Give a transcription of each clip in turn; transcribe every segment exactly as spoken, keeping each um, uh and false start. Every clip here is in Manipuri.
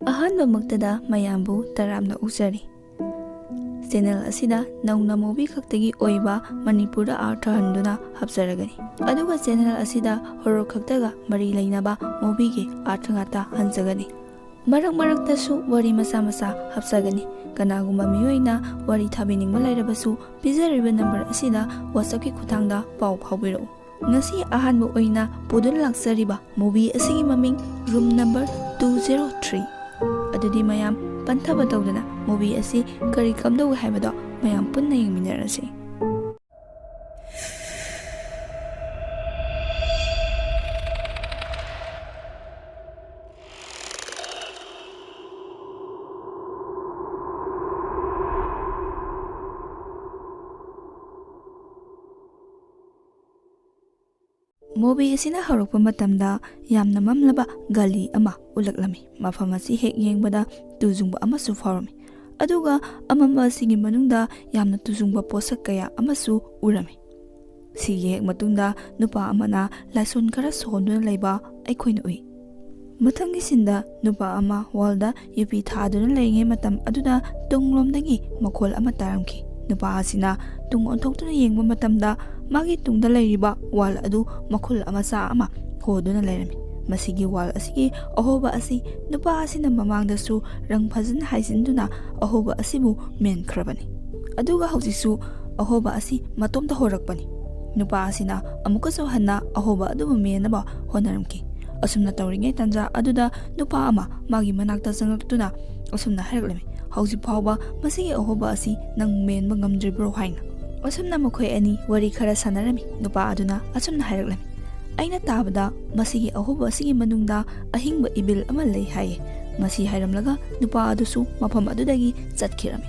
ꯑꯍꯥꯟꯕꯃꯛꯇꯗ ꯃꯌꯥꯝꯕꯨ ꯇꯔꯥꯝꯅ ꯑꯣꯛꯆꯔꯤ꯫ ꯆꯦꯅꯦꯜ ꯑꯁꯤꯗ ꯅꯧꯅ ꯃꯨꯚꯤ ꯈꯛꯇꯒꯤ ꯑꯣꯏꯕ ꯃꯅꯤꯄꯨꯔꯗ ꯑꯥꯔꯊ ꯍꯟꯗꯨꯅ ꯍꯥꯞꯆꯔꯒꯅꯤ꯫ ꯑꯗꯨꯒ ꯆꯦꯅꯦꯜ ꯑꯁꯤꯗ ꯍꯣꯔꯣꯔ ꯈꯛꯇꯒ ꯃꯔꯤ ꯂꯩꯅꯕ ꯃꯨꯚꯤꯒꯤ ꯑꯥꯔꯊ ꯉꯥꯛꯇ ꯍꯟꯖꯒꯅꯤ꯫ ꯃꯔꯛ ꯃꯔꯛꯇꯁꯨ ꯋꯥꯔꯤ ꯃꯆꯥ ꯃꯆꯥ ꯍꯥꯞꯆꯒꯅꯤ꯫ ꯀꯅꯥꯒꯨꯝꯕ ꯃꯤꯑꯣꯏꯅ ꯋꯥꯔꯤ ꯊꯥꯕꯤꯅꯤꯡꯕ ꯂꯩꯔꯕꯁꯨ ꯄꯤꯖꯔꯤꯕ ꯅꯝꯕꯔ ꯑꯁꯤꯗ WhatsAppꯀꯤ ꯈꯨꯠꯊꯥꯡꯗ ꯄꯥꯎ ꯐꯥꯎꯕꯤꯔꯛꯎ꯫ ꯉꯁꯤ ꯑꯍꯥꯟꯕ ꯑꯣꯏꯅ ꯄꯨꯗꯨꯅ ꯂꯥꯛꯆꯔꯤꯕ ꯃꯨꯚꯤ ꯑꯁꯤꯒꯤ ꯃꯃꯤꯡ room number two zero three. ꯑꯗꯨꯗꯤ ꯃꯌꯥꯝ ꯄꯟꯊꯕ ꯇꯧꯗꯅ ꯃꯨꯚꯤ ꯑꯁꯤ ꯀꯔꯤ ꯀꯝꯗꯧꯏ ꯍꯥꯏꯕꯗꯣ ꯃꯌꯥꯝ ꯄꯨꯟꯅ ꯌꯦꯡꯃꯤꯟꯅꯔꯁꯤ꯫ ꯃꯨꯚꯤ ꯑꯁꯤꯅ ꯍꯧꯔꯛꯄ ꯃꯇꯝꯗ ꯌꯥꯝꯅ ꯃꯝꯂꯕ ꯒꯂꯤ ꯑꯃ ꯎꯠꯂꯛꯂꯝꯃꯤ꯫ ꯃꯐꯝ ꯑꯁꯤ ꯍꯦꯛ ꯌꯦꯡꯕꯗ ꯇꯨꯖꯨꯡꯕ ꯑꯃꯁꯨ ꯐꯥꯎꯔꯝꯃꯤ꯫ ꯑꯗꯨꯒ ꯑꯃꯝꯕ ꯑꯁꯤꯒꯤ ꯃꯅꯨꯡꯗ ꯌꯥꯝꯅ ꯇꯨꯖꯨꯡꯕ ꯄꯣꯠꯁꯛ ꯀꯌꯥ ꯑꯃꯁꯨ ꯎꯔꯝꯃꯤ꯫ ꯁꯤꯒꯤ ꯍꯦꯛ ꯃꯇꯨꯡꯗ ꯅꯨꯄꯥ ꯑꯃꯅ ꯂꯥꯏꯁꯣꯟ ꯈꯔ ꯁꯣꯟꯗꯨꯅ ꯂꯩꯕ ꯑꯩꯈꯣꯏꯅ ꯎꯏ꯫ ꯃꯊꯪꯒꯤ ꯁꯤꯟꯗ ꯅꯨꯄꯥ ꯑꯃ ꯋꯥꯜꯗ ꯌꯨꯄꯤ ꯊꯥꯗꯨꯅ ꯂꯩꯔꯤꯉꯩ ꯃꯇꯝ ꯑꯗꯨꯗ ꯇꯨꯡꯂꯣꯝꯗꯒꯤ ꯃꯈꯣꯜ ꯑꯃ ꯇꯥꯔꯝꯈꯤ꯫ ꯅꯨꯄꯥ ꯑꯁꯤꯅ ꯇꯨꯡ ꯑꯣꯟꯊꯣꯛꯇꯨꯅ ꯌꯦꯡꯕ ꯃꯇꯝꯗ ꯃꯥꯒꯤ ꯇꯨꯡꯗ ꯂꯩꯔꯤꯕ ꯋꯥꯜ ꯑꯗꯨ ꯃꯈꯨꯜ ꯃꯆꯥ ꯑꯃ ꯍꯣꯗꯨꯅ ꯂꯩꯔꯝꯃꯤ꯫ ꯃꯁꯤꯒꯤ ꯋꯥꯜ ꯑꯁꯤꯒꯤ ꯑꯍꯣꯕ ꯑꯁꯤ ꯅꯨꯄꯥ ꯑꯁꯤꯅ ꯃꯃꯥꯡꯗꯁꯨ ꯔꯪ ꯐꯖꯅ ꯍꯥꯏꯖꯤꯟꯗꯨꯅ ꯑꯍꯣꯕ ꯑꯁꯤꯕꯨ ꯃꯦꯟꯈ꯭ꯔꯕꯅꯤ꯫ ꯑꯗꯨꯒ ꯍꯧꯖꯤꯛꯁꯨ ꯑꯍꯣꯕ ꯑꯁꯤ ꯃꯇꯣꯝꯇ ꯍꯣꯔꯛꯄꯅꯤ꯫ ꯅꯨꯄꯥ ꯑꯁꯤꯅ ꯑꯃꯨꯛꯀꯁꯨ ꯍꯟꯅ ꯑꯍꯣꯕ ꯑꯗꯨꯕꯨ ꯃꯦꯟꯅꯕ ꯍꯣꯠꯅꯔꯝꯈꯤ꯫ ꯑꯁꯨꯝꯅ ꯇꯧꯔꯤꯉꯩ ꯇꯥꯟꯖꯥ ꯑꯗꯨꯗ ꯅꯨꯄꯥ ꯑꯃ ꯃꯥꯒꯤ ꯃꯅꯥꯛꯇ ꯆꯪꯂꯛꯇꯨꯅ ꯑꯁꯨꯝꯅ ꯍꯥꯏꯔꯛꯂꯝꯃꯤ, "ꯍꯧꯖꯤꯛ ꯐꯥꯎꯕ ꯃꯁꯤꯒꯤ ꯑꯍꯣꯕ ꯑꯁꯤ ꯅꯪ ꯃꯦꯟꯕ ꯉꯝꯗ꯭ꯔꯤꯕ꯭ꯔꯣ?" ꯍꯥꯏꯅ꯫ ꯑꯁꯨꯝꯅ ꯃꯈꯣꯏ ꯑꯅꯤ ꯋꯥꯔꯤ ꯈꯔ ꯁꯥꯟꯅꯔꯝꯃꯤ꯫ ꯅꯨꯄꯥ ꯑꯗꯨꯅ ꯑꯁꯨꯝꯅ ꯍꯥꯏꯔꯛꯂꯝꯃꯤ, "ꯑꯩꯅ ꯇꯥꯕꯗ ꯃꯁꯤꯒꯤ ꯑꯍꯣꯕ ꯑꯁꯤꯒꯤ ꯃꯅꯨꯡꯗ ꯑꯍꯤꯡꯕ ꯏꯕꯤꯜ ꯑꯃ ꯂꯩ ꯍꯥꯏꯌꯦ꯫ ꯃꯁꯤ ꯍꯥꯏꯔꯝꯂꯒ ꯅꯨꯄꯥ ꯑꯗꯨꯁꯨ ꯃꯐꯝ ꯑꯗꯨꯗꯒꯤ ꯆꯠꯈꯤꯔꯝꯃꯤ꯫"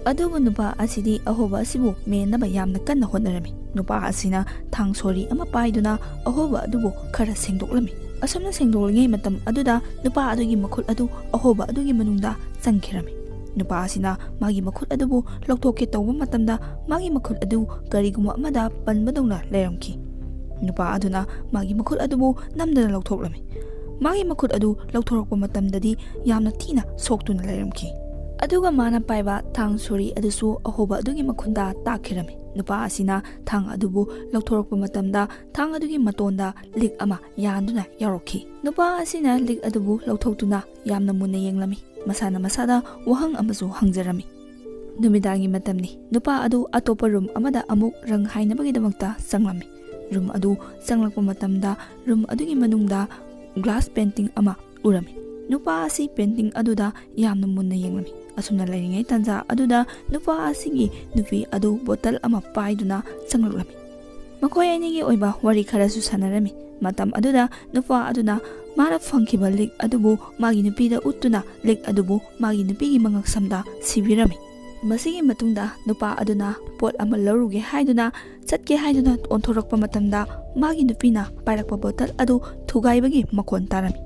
ꯑꯗꯨꯕꯨ ꯅꯨꯄꯥ ꯑꯁꯤꯗꯤ ꯑꯍꯣꯕ ꯑꯁꯤꯕꯨ ꯃꯦꯟꯅꯕ ꯌꯥꯝꯅ ꯀꯟꯅ ꯍꯣꯠꯅꯔꯝꯃꯤ꯫ ꯅꯨꯄꯥ ꯑꯁꯤꯅ ꯊꯥꯡ ꯁꯣꯔꯤ ꯑꯃ ꯄꯥꯏꯗꯨꯅ ꯑꯍꯣꯕ ꯑꯗꯨꯕꯨ ꯈꯔ ꯁꯦꯡꯗꯣꯛꯂꯝꯃꯤ꯫ ꯑꯁꯨꯝꯅ ꯁꯦꯡꯗꯣꯛꯂꯤꯉꯩ ꯃꯇꯝ ꯑꯗꯨꯗ ꯅꯨꯄꯥ ꯑꯗꯨꯒꯤ ꯃꯈꯨꯠ ꯑꯗꯨ ꯑꯍꯣꯕ ꯑꯗꯨꯒꯤ ꯃꯅꯨꯡꯗ ꯆꯪꯈꯤꯔꯝꯃꯤ꯫ ꯅꯨꯄꯥ ꯑꯁꯤꯅ ꯃꯥꯒꯤ ꯃꯈꯨꯠ ꯑꯗꯨꯕꯨ ꯂꯧꯊꯣꯛꯀꯦ ꯇꯧꯕ ꯃꯇꯝꯗ ꯃꯥꯒꯤ ꯃꯈꯨꯠ ꯑꯗꯨ ꯀꯔꯤꯒꯨꯝꯕ ꯑꯃꯗ ꯄꯟꯕꯗꯧꯅ ꯂꯩꯔꯝꯈꯤ꯫ ꯅꯨꯄꯥ ꯑꯗꯨꯅ ꯃꯥꯒꯤ ꯃꯈꯨꯠ ꯑꯗꯨꯕꯨ ꯅꯝꯗꯅ ꯂꯧꯊꯣꯛꯂꯝꯃꯤ꯫ ꯃꯥꯒꯤ ꯃꯈꯨꯠ ꯑꯗꯨ ꯂꯧꯊꯣꯔꯛꯄ ꯃꯇꯝꯗꯗꯤ ꯌꯥꯝꯅ ꯊꯤꯅ ꯁꯣꯛꯇꯨꯅ ꯂꯩꯔꯝꯈꯤ꯫ ꯑꯗꯨꯒ ꯃꯥꯅ ꯄꯥꯏꯕ ꯊꯥꯡ ꯁꯣꯔꯤ ꯑꯗꯨꯁꯨ ꯑꯍꯣꯕ ꯑꯗꯨꯒꯤ ꯃꯈꯨꯟꯗ ꯇꯥꯛꯈꯤꯔꯝꯃꯤ꯫ ꯅꯨꯄꯥ ꯑꯁꯤꯅ ꯊꯥꯡ ꯑꯗꯨꯕꯨ ꯂꯧꯊꯣꯔꯛꯄ ꯃꯇꯝꯗ ꯊꯥꯡ ꯑꯗꯨꯒꯤ ꯃꯇꯣꯟꯗ ꯂꯤꯛ ꯑꯃ ꯌꯥꯟꯗꯨꯅ ꯌꯥꯎꯔꯛꯈꯤ꯫ ꯅꯨꯄꯥ ꯑꯁꯤꯅ ꯂꯤꯛ ꯑꯗꯨꯕꯨ ꯂꯧꯊꯣꯛꯇꯨꯅ ꯌꯥꯝꯅ ꯃꯨꯟꯅ ꯌꯦꯡꯂꯝꯃꯤ꯫ ꯃꯁꯥꯅ ꯃꯁꯥꯗ ꯋꯥꯍꯪ ꯑꯃꯁꯨ ꯍꯪꯖꯔꯝꯃꯤ꯫ ꯅꯨꯃꯤꯗꯥꯡꯒꯤ ꯃꯇꯝꯅꯤ꯫ ꯅꯨꯄꯥ ꯑꯗꯨ ꯑꯇꯣꯞꯄ ꯔꯨꯝ ꯑꯃꯗ ꯑꯃꯨꯛ ꯔꯪ ꯍꯥꯏꯅꯕꯒꯤꯗꯃꯛꯇ ꯆꯪꯂꯝꯃꯤ꯫ ꯔꯨꯝ ꯑꯗꯨ ꯆꯪꯂꯛꯄ ꯃꯇꯝꯗ ꯔꯨꯝ ꯑꯗꯨꯒꯤ ꯃꯅꯨꯡꯗ ꯒ꯭ꯂꯥꯁ ꯄꯦꯟꯇꯤꯡ ꯑꯃ ꯎꯔꯝꯃꯤ꯫ ꯅꯨꯄꯥ ꯑꯁꯤ ꯄꯦꯟꯇꯤꯡ ꯑꯗꯨꯗ ꯌꯥꯝꯅ ꯃꯨꯟꯅ ꯌꯦꯡꯂꯝꯃꯤ꯫ ꯑꯁꯨꯝꯅ ꯂꯩꯔꯤꯉꯩ ꯇꯥꯟꯖꯥ ꯑꯗꯨꯗ ꯅꯨꯄꯥ ꯑꯁꯤꯒꯤ ꯅꯨꯄꯤ ꯑꯗꯨ ꯕꯣꯇꯜ ꯑꯃ ꯄꯥꯏꯗꯨꯅ ꯆꯪꯂꯛꯂꯝꯃꯤ꯫ ꯃꯈꯣꯏ ꯑꯅꯤꯒꯤ ꯑꯣꯏꯕ ꯋꯥꯔꯤ ꯈꯔꯁꯨ ꯁꯥꯟꯅꯔꯝꯃꯤ꯫ ꯃꯇꯝ ꯑꯗꯨꯗ ꯅꯨꯄꯥ ꯑꯗꯨꯅ ꯃꯥꯅ ꯐꯪꯈꯤꯕ ꯂꯤꯛ ꯑꯗꯨꯕꯨ ꯃꯥꯒꯤ ꯅꯨꯄꯤꯗ ꯎꯠꯇꯨꯅ ꯂꯤꯛ ꯑꯗꯨꯕꯨ ꯃꯥꯒꯤ ꯅꯨꯄꯤꯒꯤ ꯃꯉꯛꯁꯝꯗ ꯁꯤꯕꯤꯔꯝꯃꯤ꯫ ꯃꯁꯤꯒꯤ ꯃꯇꯨꯡꯗ ꯅꯨꯄꯥ ꯑꯗꯨꯅ ꯄꯣꯠ ꯑꯃ ꯂꯧꯔꯨꯒꯦ ꯍꯥꯏꯗꯨꯅ ꯆꯠꯀꯦ ꯍꯥꯏꯗꯨꯅ ꯑꯣꯟꯊꯣꯔꯛꯄ ꯃꯇꯝꯗ ꯃꯥꯒꯤ ꯅꯨꯄꯤꯅ ꯄꯥꯏꯔꯛꯄ ꯕꯣꯇꯜ ꯑꯗꯨ ꯊꯨꯒꯥꯏꯕꯒꯤ ꯃꯈꯣꯟ ꯇꯥꯔꯝꯃꯤ꯫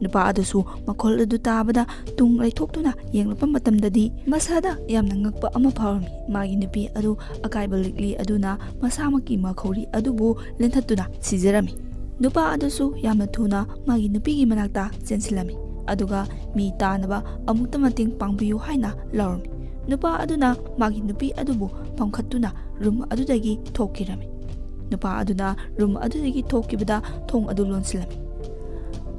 ꯅꯨꯄꯥ ꯑꯗꯨꯁꯨ ꯃꯈꯣꯜ ꯑꯗꯨ ꯇꯥꯕꯗ ꯇꯨꯡ ꯂꯩꯊꯣꯛꯇꯨꯅ ꯌꯦꯡꯂꯛꯄ ꯃꯇꯝꯗꯗꯤ ꯃꯁꯥꯗ ꯌꯥꯝꯅ ꯉꯛꯄ ꯑꯃ ꯐꯥꯎꯔꯝꯃꯤ꯫ ꯃꯥꯒꯤ ꯅꯨꯄꯤ ꯑꯗꯨ ꯑꯀꯥꯏꯕ ꯂꯤꯛꯂꯤ ꯑꯗꯨꯅ ꯃꯁꯥꯃꯛꯀꯤ ꯃꯈꯧꯔꯤ ꯑꯗꯨꯕꯨ ꯂꯦꯟꯊꯠꯇꯨꯅ ꯁꯤꯖꯔꯝꯃꯤ꯫ ꯅꯨꯄꯥ ꯑꯗꯨꯁꯨ ꯌꯥꯝꯅ ꯊꯨꯅ ꯃꯥꯒꯤ ꯅꯨꯄꯤꯒꯤ ꯃꯅꯥꯛꯇ ꯆꯦꯟꯁꯤꯜꯂꯝꯃꯤ, ꯑꯗꯨꯒ ꯃꯤ ꯇꯥꯅꯕ ꯑꯃꯨꯛꯇ ꯃꯇꯦꯡ ꯄꯥꯡꯕꯤꯌꯨ ꯍꯥꯏꯅ ꯂꯥꯎꯔꯝꯃꯤ꯫ ꯅꯨꯄꯥ ꯑꯗꯨꯅ ꯃꯥꯒꯤ ꯅꯨꯄꯤ ꯑꯗꯨꯕꯨ ꯄꯝꯈꯠꯇꯨꯅ ꯔꯨꯝ ꯑꯗꯨꯗꯒꯤ ꯊꯣꯛꯈꯤꯔꯝꯃꯤ꯫ ꯅꯨꯄꯥ ꯑꯗꯨꯅ ꯔꯨꯝ ꯑꯗꯨꯗꯒꯤ ꯊꯣꯛꯈꯤꯕꯗ ꯊꯣꯡ ꯑꯗꯨ ꯂꯣꯟꯁꯤꯜꯂꯝꯃꯤ꯫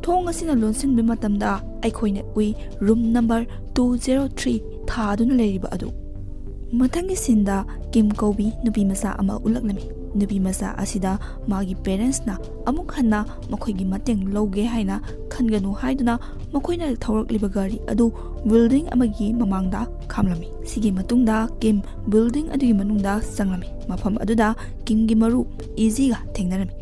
ꯊꯣꯡ ꯑꯁꯤꯅ ꯂꯣꯟꯁꯤꯟꯕ ꯃꯇꯝꯗ ꯑꯩꯈꯣꯏꯅ ꯎꯏ room number two zero three ꯊꯥꯗꯨꯅ ꯂꯩꯔꯤꯕ ꯑꯗꯨ꯫ ꯃꯊꯪꯒꯤ ꯁꯤꯟꯗ ꯀꯤꯝ ꯀꯧꯕꯤ ꯅꯨꯄꯤ ꯃꯆꯥ ꯑꯃ ꯎꯠꯂꯛꯂꯝꯃꯤ꯫ ꯅꯨꯄꯤ ꯃꯆꯥ ꯑꯁꯤꯗ ꯃꯥꯒꯤ ꯄꯦꯔꯦꯟꯁꯅ ꯑꯃꯨꯛ ꯍꯟꯅ ꯃꯈꯣꯏꯒꯤ ꯃꯇꯦꯡ ꯂꯧꯒꯦ ꯍꯥꯏꯅ ꯈꯟꯒꯅꯨ ꯍꯥꯏꯗꯨꯅ ꯃꯈꯣꯏꯅ ꯊꯧꯔꯛꯂꯤꯕ ꯒꯥꯔꯤ ꯑꯗꯨ ꯕꯤꯜꯗꯤꯡ ꯑꯃꯒꯤ ꯃꯃꯥꯡꯗ ꯈꯥꯝꯂꯝꯃꯤ꯫ ꯁꯤꯒꯤ ꯃꯇꯨꯡꯗ ꯀꯤꯝ ꯕꯤꯜꯗꯤꯡ ꯑꯗꯨꯒꯤ ꯃꯅꯨꯡꯗ ꯆꯪꯂꯝꯃꯤ꯫ ꯃꯐꯝ ꯑꯗꯨꯗ ꯀꯤꯝꯒꯤ ꯃꯔꯨꯞ ꯏꯖꯤꯒ ꯊꯦꯡꯅꯔꯝꯃꯤ꯫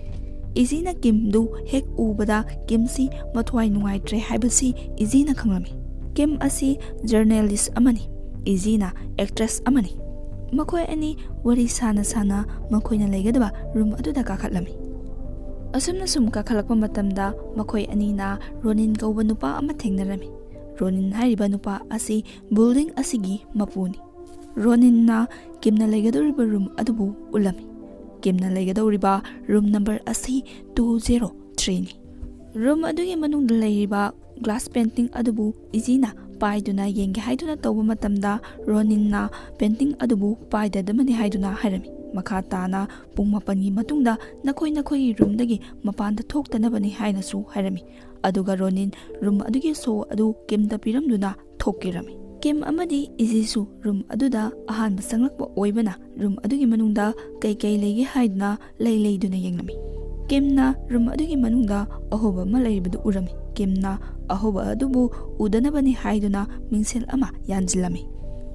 ꯏꯖꯤꯅ ꯀꯤꯝꯗꯨ ꯍꯦꯛ ꯎꯕꯗ ꯀꯤꯝꯁꯤ ꯃꯊ꯭ꯋꯥꯏ ꯅꯨꯡꯉꯥꯏꯇ꯭ꯔꯦ ꯍꯥꯏꯕꯁꯤ ꯏꯖꯤꯅ ꯈꯪꯂꯝꯃꯤ꯫ ꯀꯤꯝ ꯑꯁꯤ ꯖꯔꯅꯦꯂꯤꯁ ꯑꯃꯅꯤ, ꯏꯖꯤꯅ ꯑꯦꯛꯇ꯭ꯔꯦꯁ ꯑꯃꯅꯤ꯫ ꯃꯈꯣꯏ ꯑꯅꯤ ꯋꯥꯔꯤ ꯁꯥꯅ ꯁꯥꯅ ꯃꯈꯣꯏꯅ ꯂꯩꯒꯗꯕ ꯔꯨꯝ ꯑꯗꯨꯗ ꯀꯥꯈꯠꯂꯝꯃꯤ꯫ ꯑꯁꯨꯝꯅ ꯁꯨꯝ ꯀꯥꯈꯠꯂꯛꯄ ꯃꯇꯝꯗ ꯃꯈꯣꯏ ꯑꯅꯤꯅ ꯔꯣꯅꯤꯟ ꯀꯧꯕ ꯅꯨꯄꯥ ꯑꯃ ꯊꯦꯡꯅꯔꯝꯃꯤ꯫ ꯔꯣꯅꯤꯟ ꯍꯥꯏꯔꯤꯕ ꯅꯨꯄꯥ ꯑꯁꯤ ꯕꯤꯜꯗꯤꯡ ꯑꯁꯤꯒꯤ ꯃꯄꯨꯅꯤ꯫ ꯔꯣꯅꯤꯟꯅ ꯀꯤꯝꯅ ꯂꯩꯒꯗꯧꯔꯤꯕ ꯔꯨꯝ ꯑꯗꯨꯕꯨ ꯎꯠꯂꯝꯃꯤ꯫ ꯀꯤꯝꯅ ꯂꯩꯒꯗꯧꯔꯤꯕ ꯔꯨꯝ ꯅꯝꯕꯔ ꯑꯁꯤ ꯇꯨ ꯖꯦꯔꯣ ꯊ꯭ꯔꯤꯅꯤ꯫ ꯔꯨꯝ ꯑꯗꯨꯒꯤ ꯃꯅꯨꯡꯗ ꯂꯩꯔꯤꯕ ꯒ꯭ꯂꯥꯁ ꯄꯦꯟꯇꯤꯡ ꯑꯗꯨꯕꯨ ꯏꯖꯤꯅ ꯄꯥꯏꯗꯨꯅ ꯌꯦꯡꯒꯦ ꯍꯥꯏꯗꯨꯅ ꯇꯧꯕ ꯃꯇꯝꯗ, ꯔꯣꯅꯤꯟꯅ ꯄꯦꯟꯇꯤꯡ ꯑꯗꯨꯕꯨ ꯄꯥꯏꯗꯗꯕꯅꯤ ꯍꯥꯏꯗꯨꯅ ꯍꯥꯏꯔꯝꯃꯤ꯫ ꯃꯈꯥ ꯇꯥꯅ ꯄꯨꯡ ꯃꯥꯄꯟꯒꯤ ꯃꯇꯨꯡꯗ ꯅꯈꯣꯏ ꯅꯈꯣꯏꯒꯤ ꯔꯨꯝꯗꯒꯤ ꯃꯄꯥꯟꯗ ꯊꯣꯛꯇꯅꯕꯅꯤ ꯍꯥꯏꯅꯁꯨ ꯍꯥꯏꯔꯝꯃꯤ꯫ ꯑꯗꯨꯒ ꯔꯣꯅꯤꯟ ꯔꯨꯝ ꯑꯗꯨꯒꯤ ꯁꯣ ꯑꯗꯨ ꯀꯤꯝꯗ ꯄꯤꯔꯝꯗꯨꯅ ꯊꯣꯛꯈꯤꯔꯝꯃꯤ꯫ ꯀꯤꯝ ꯑꯃꯗꯤ ꯏꯖꯤꯁꯨ ꯔꯨꯝ ꯑꯗꯨꯗ ꯑꯍꯥꯟꯕ ꯆꯪꯂꯛꯄ ꯑꯣꯏꯕꯅ, ꯔꯨꯝ ꯑꯗꯨꯒꯤ ꯃꯅꯨꯡꯗ ꯀꯩꯀꯩ ꯂꯩꯒꯦ ꯍꯥꯏꯗꯨꯅ ꯂꯩ ꯂꯩꯗꯨꯅ ꯌꯦꯡꯂꯝꯃꯤ꯫ ꯀꯤꯝꯅ ꯔꯨꯝ ꯑꯗꯨꯒꯤ ꯃꯅꯨꯡꯗ ꯑꯍꯣꯕ ꯑꯃ ꯂꯩꯔꯤꯕꯗꯨ ꯎꯔꯝꯃꯤ꯫ ꯀꯤꯝꯅ ꯑꯍꯣꯕ ꯑꯗꯨꯕꯨ ꯎꯗꯅꯕꯅꯤ ꯍꯥꯏꯗꯨꯅ ꯃꯤꯡꯁꯦꯜ ꯑꯃ ꯌꯥꯟꯁꯤꯜꯂꯝꯃꯤ꯫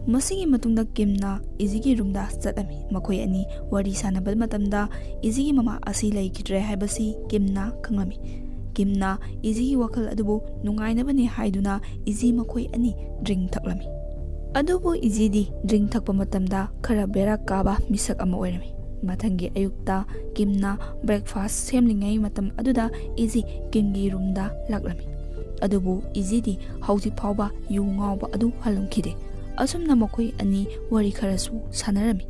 ꯃꯁꯤꯒꯤ ꯃꯇꯨꯡꯗ ꯀꯤꯝꯅ ꯏꯖꯤꯒꯤ ꯔꯨꯝꯗ ꯆꯠꯂꯝꯃꯤ꯫ ꯃꯈꯣꯏ ꯑꯅꯤ ꯋꯥꯔꯤ ꯁꯥꯟꯅꯕ ꯃꯇꯝꯗ ꯏꯖꯤꯒꯤ ꯃꯃꯥ ꯑꯁꯤ ꯂꯩꯈꯤꯗ꯭ꯔꯦ ꯍꯥꯏꯕꯁꯤ ꯀꯤꯝꯅ ꯈꯪꯂꯝꯃꯤ꯫ ꯀꯤꯝꯅ ꯏꯖꯤꯒꯤ ꯋꯥꯈꯜ ꯑꯗꯨꯕꯨ ꯅꯨꯡꯉꯥꯏꯅꯕꯅꯤ ꯍꯥꯏꯗꯨꯅ ꯏꯖꯤ ꯃꯈꯣꯏ ꯑꯅꯤ ꯗ꯭ꯔꯤꯡ ꯊꯛꯂꯝꯃꯤ꯫ ꯑꯗꯨꯕꯨ ꯏꯖꯤꯗꯤ ꯗ꯭ꯔꯤꯡ ꯊꯛꯄ ꯃꯇꯝꯗ ꯈꯔ ꯕꯦꯔꯥ ꯀꯥꯕ ꯃꯤꯁꯛ ꯑꯃ ꯑꯣꯏꯔꯝꯃꯤ꯫ ꯃꯊꯪꯒꯤ ꯑꯌꯨꯛꯇ ꯀꯤꯝꯅ ꯕ꯭ꯔꯦꯛꯐꯥꯁ ꯁꯦꯝꯂꯤꯉꯩ ꯃꯇꯝ ꯑꯗꯨꯗ ꯏꯖꯤ ꯀꯤꯝꯒꯤ ꯔꯨꯝꯗ ꯂꯥꯛꯂꯝꯃꯤ꯫ ꯑꯗꯨꯕꯨ ꯏꯖꯤꯗꯤ ꯍꯧꯖꯤꯛ ꯐꯥꯎꯕ ꯌꯨ ꯉꯥꯎꯕ ꯑꯗꯨ ꯍꯜꯂꯝꯈꯤꯗꯦ꯫ ꯑꯁꯨꯝꯅ ꯃꯈꯣꯏ ꯑꯅꯤ ꯋꯥꯔꯤ ꯈꯔꯁꯨ ꯁꯥꯟꯅꯔꯝꯃꯤ꯫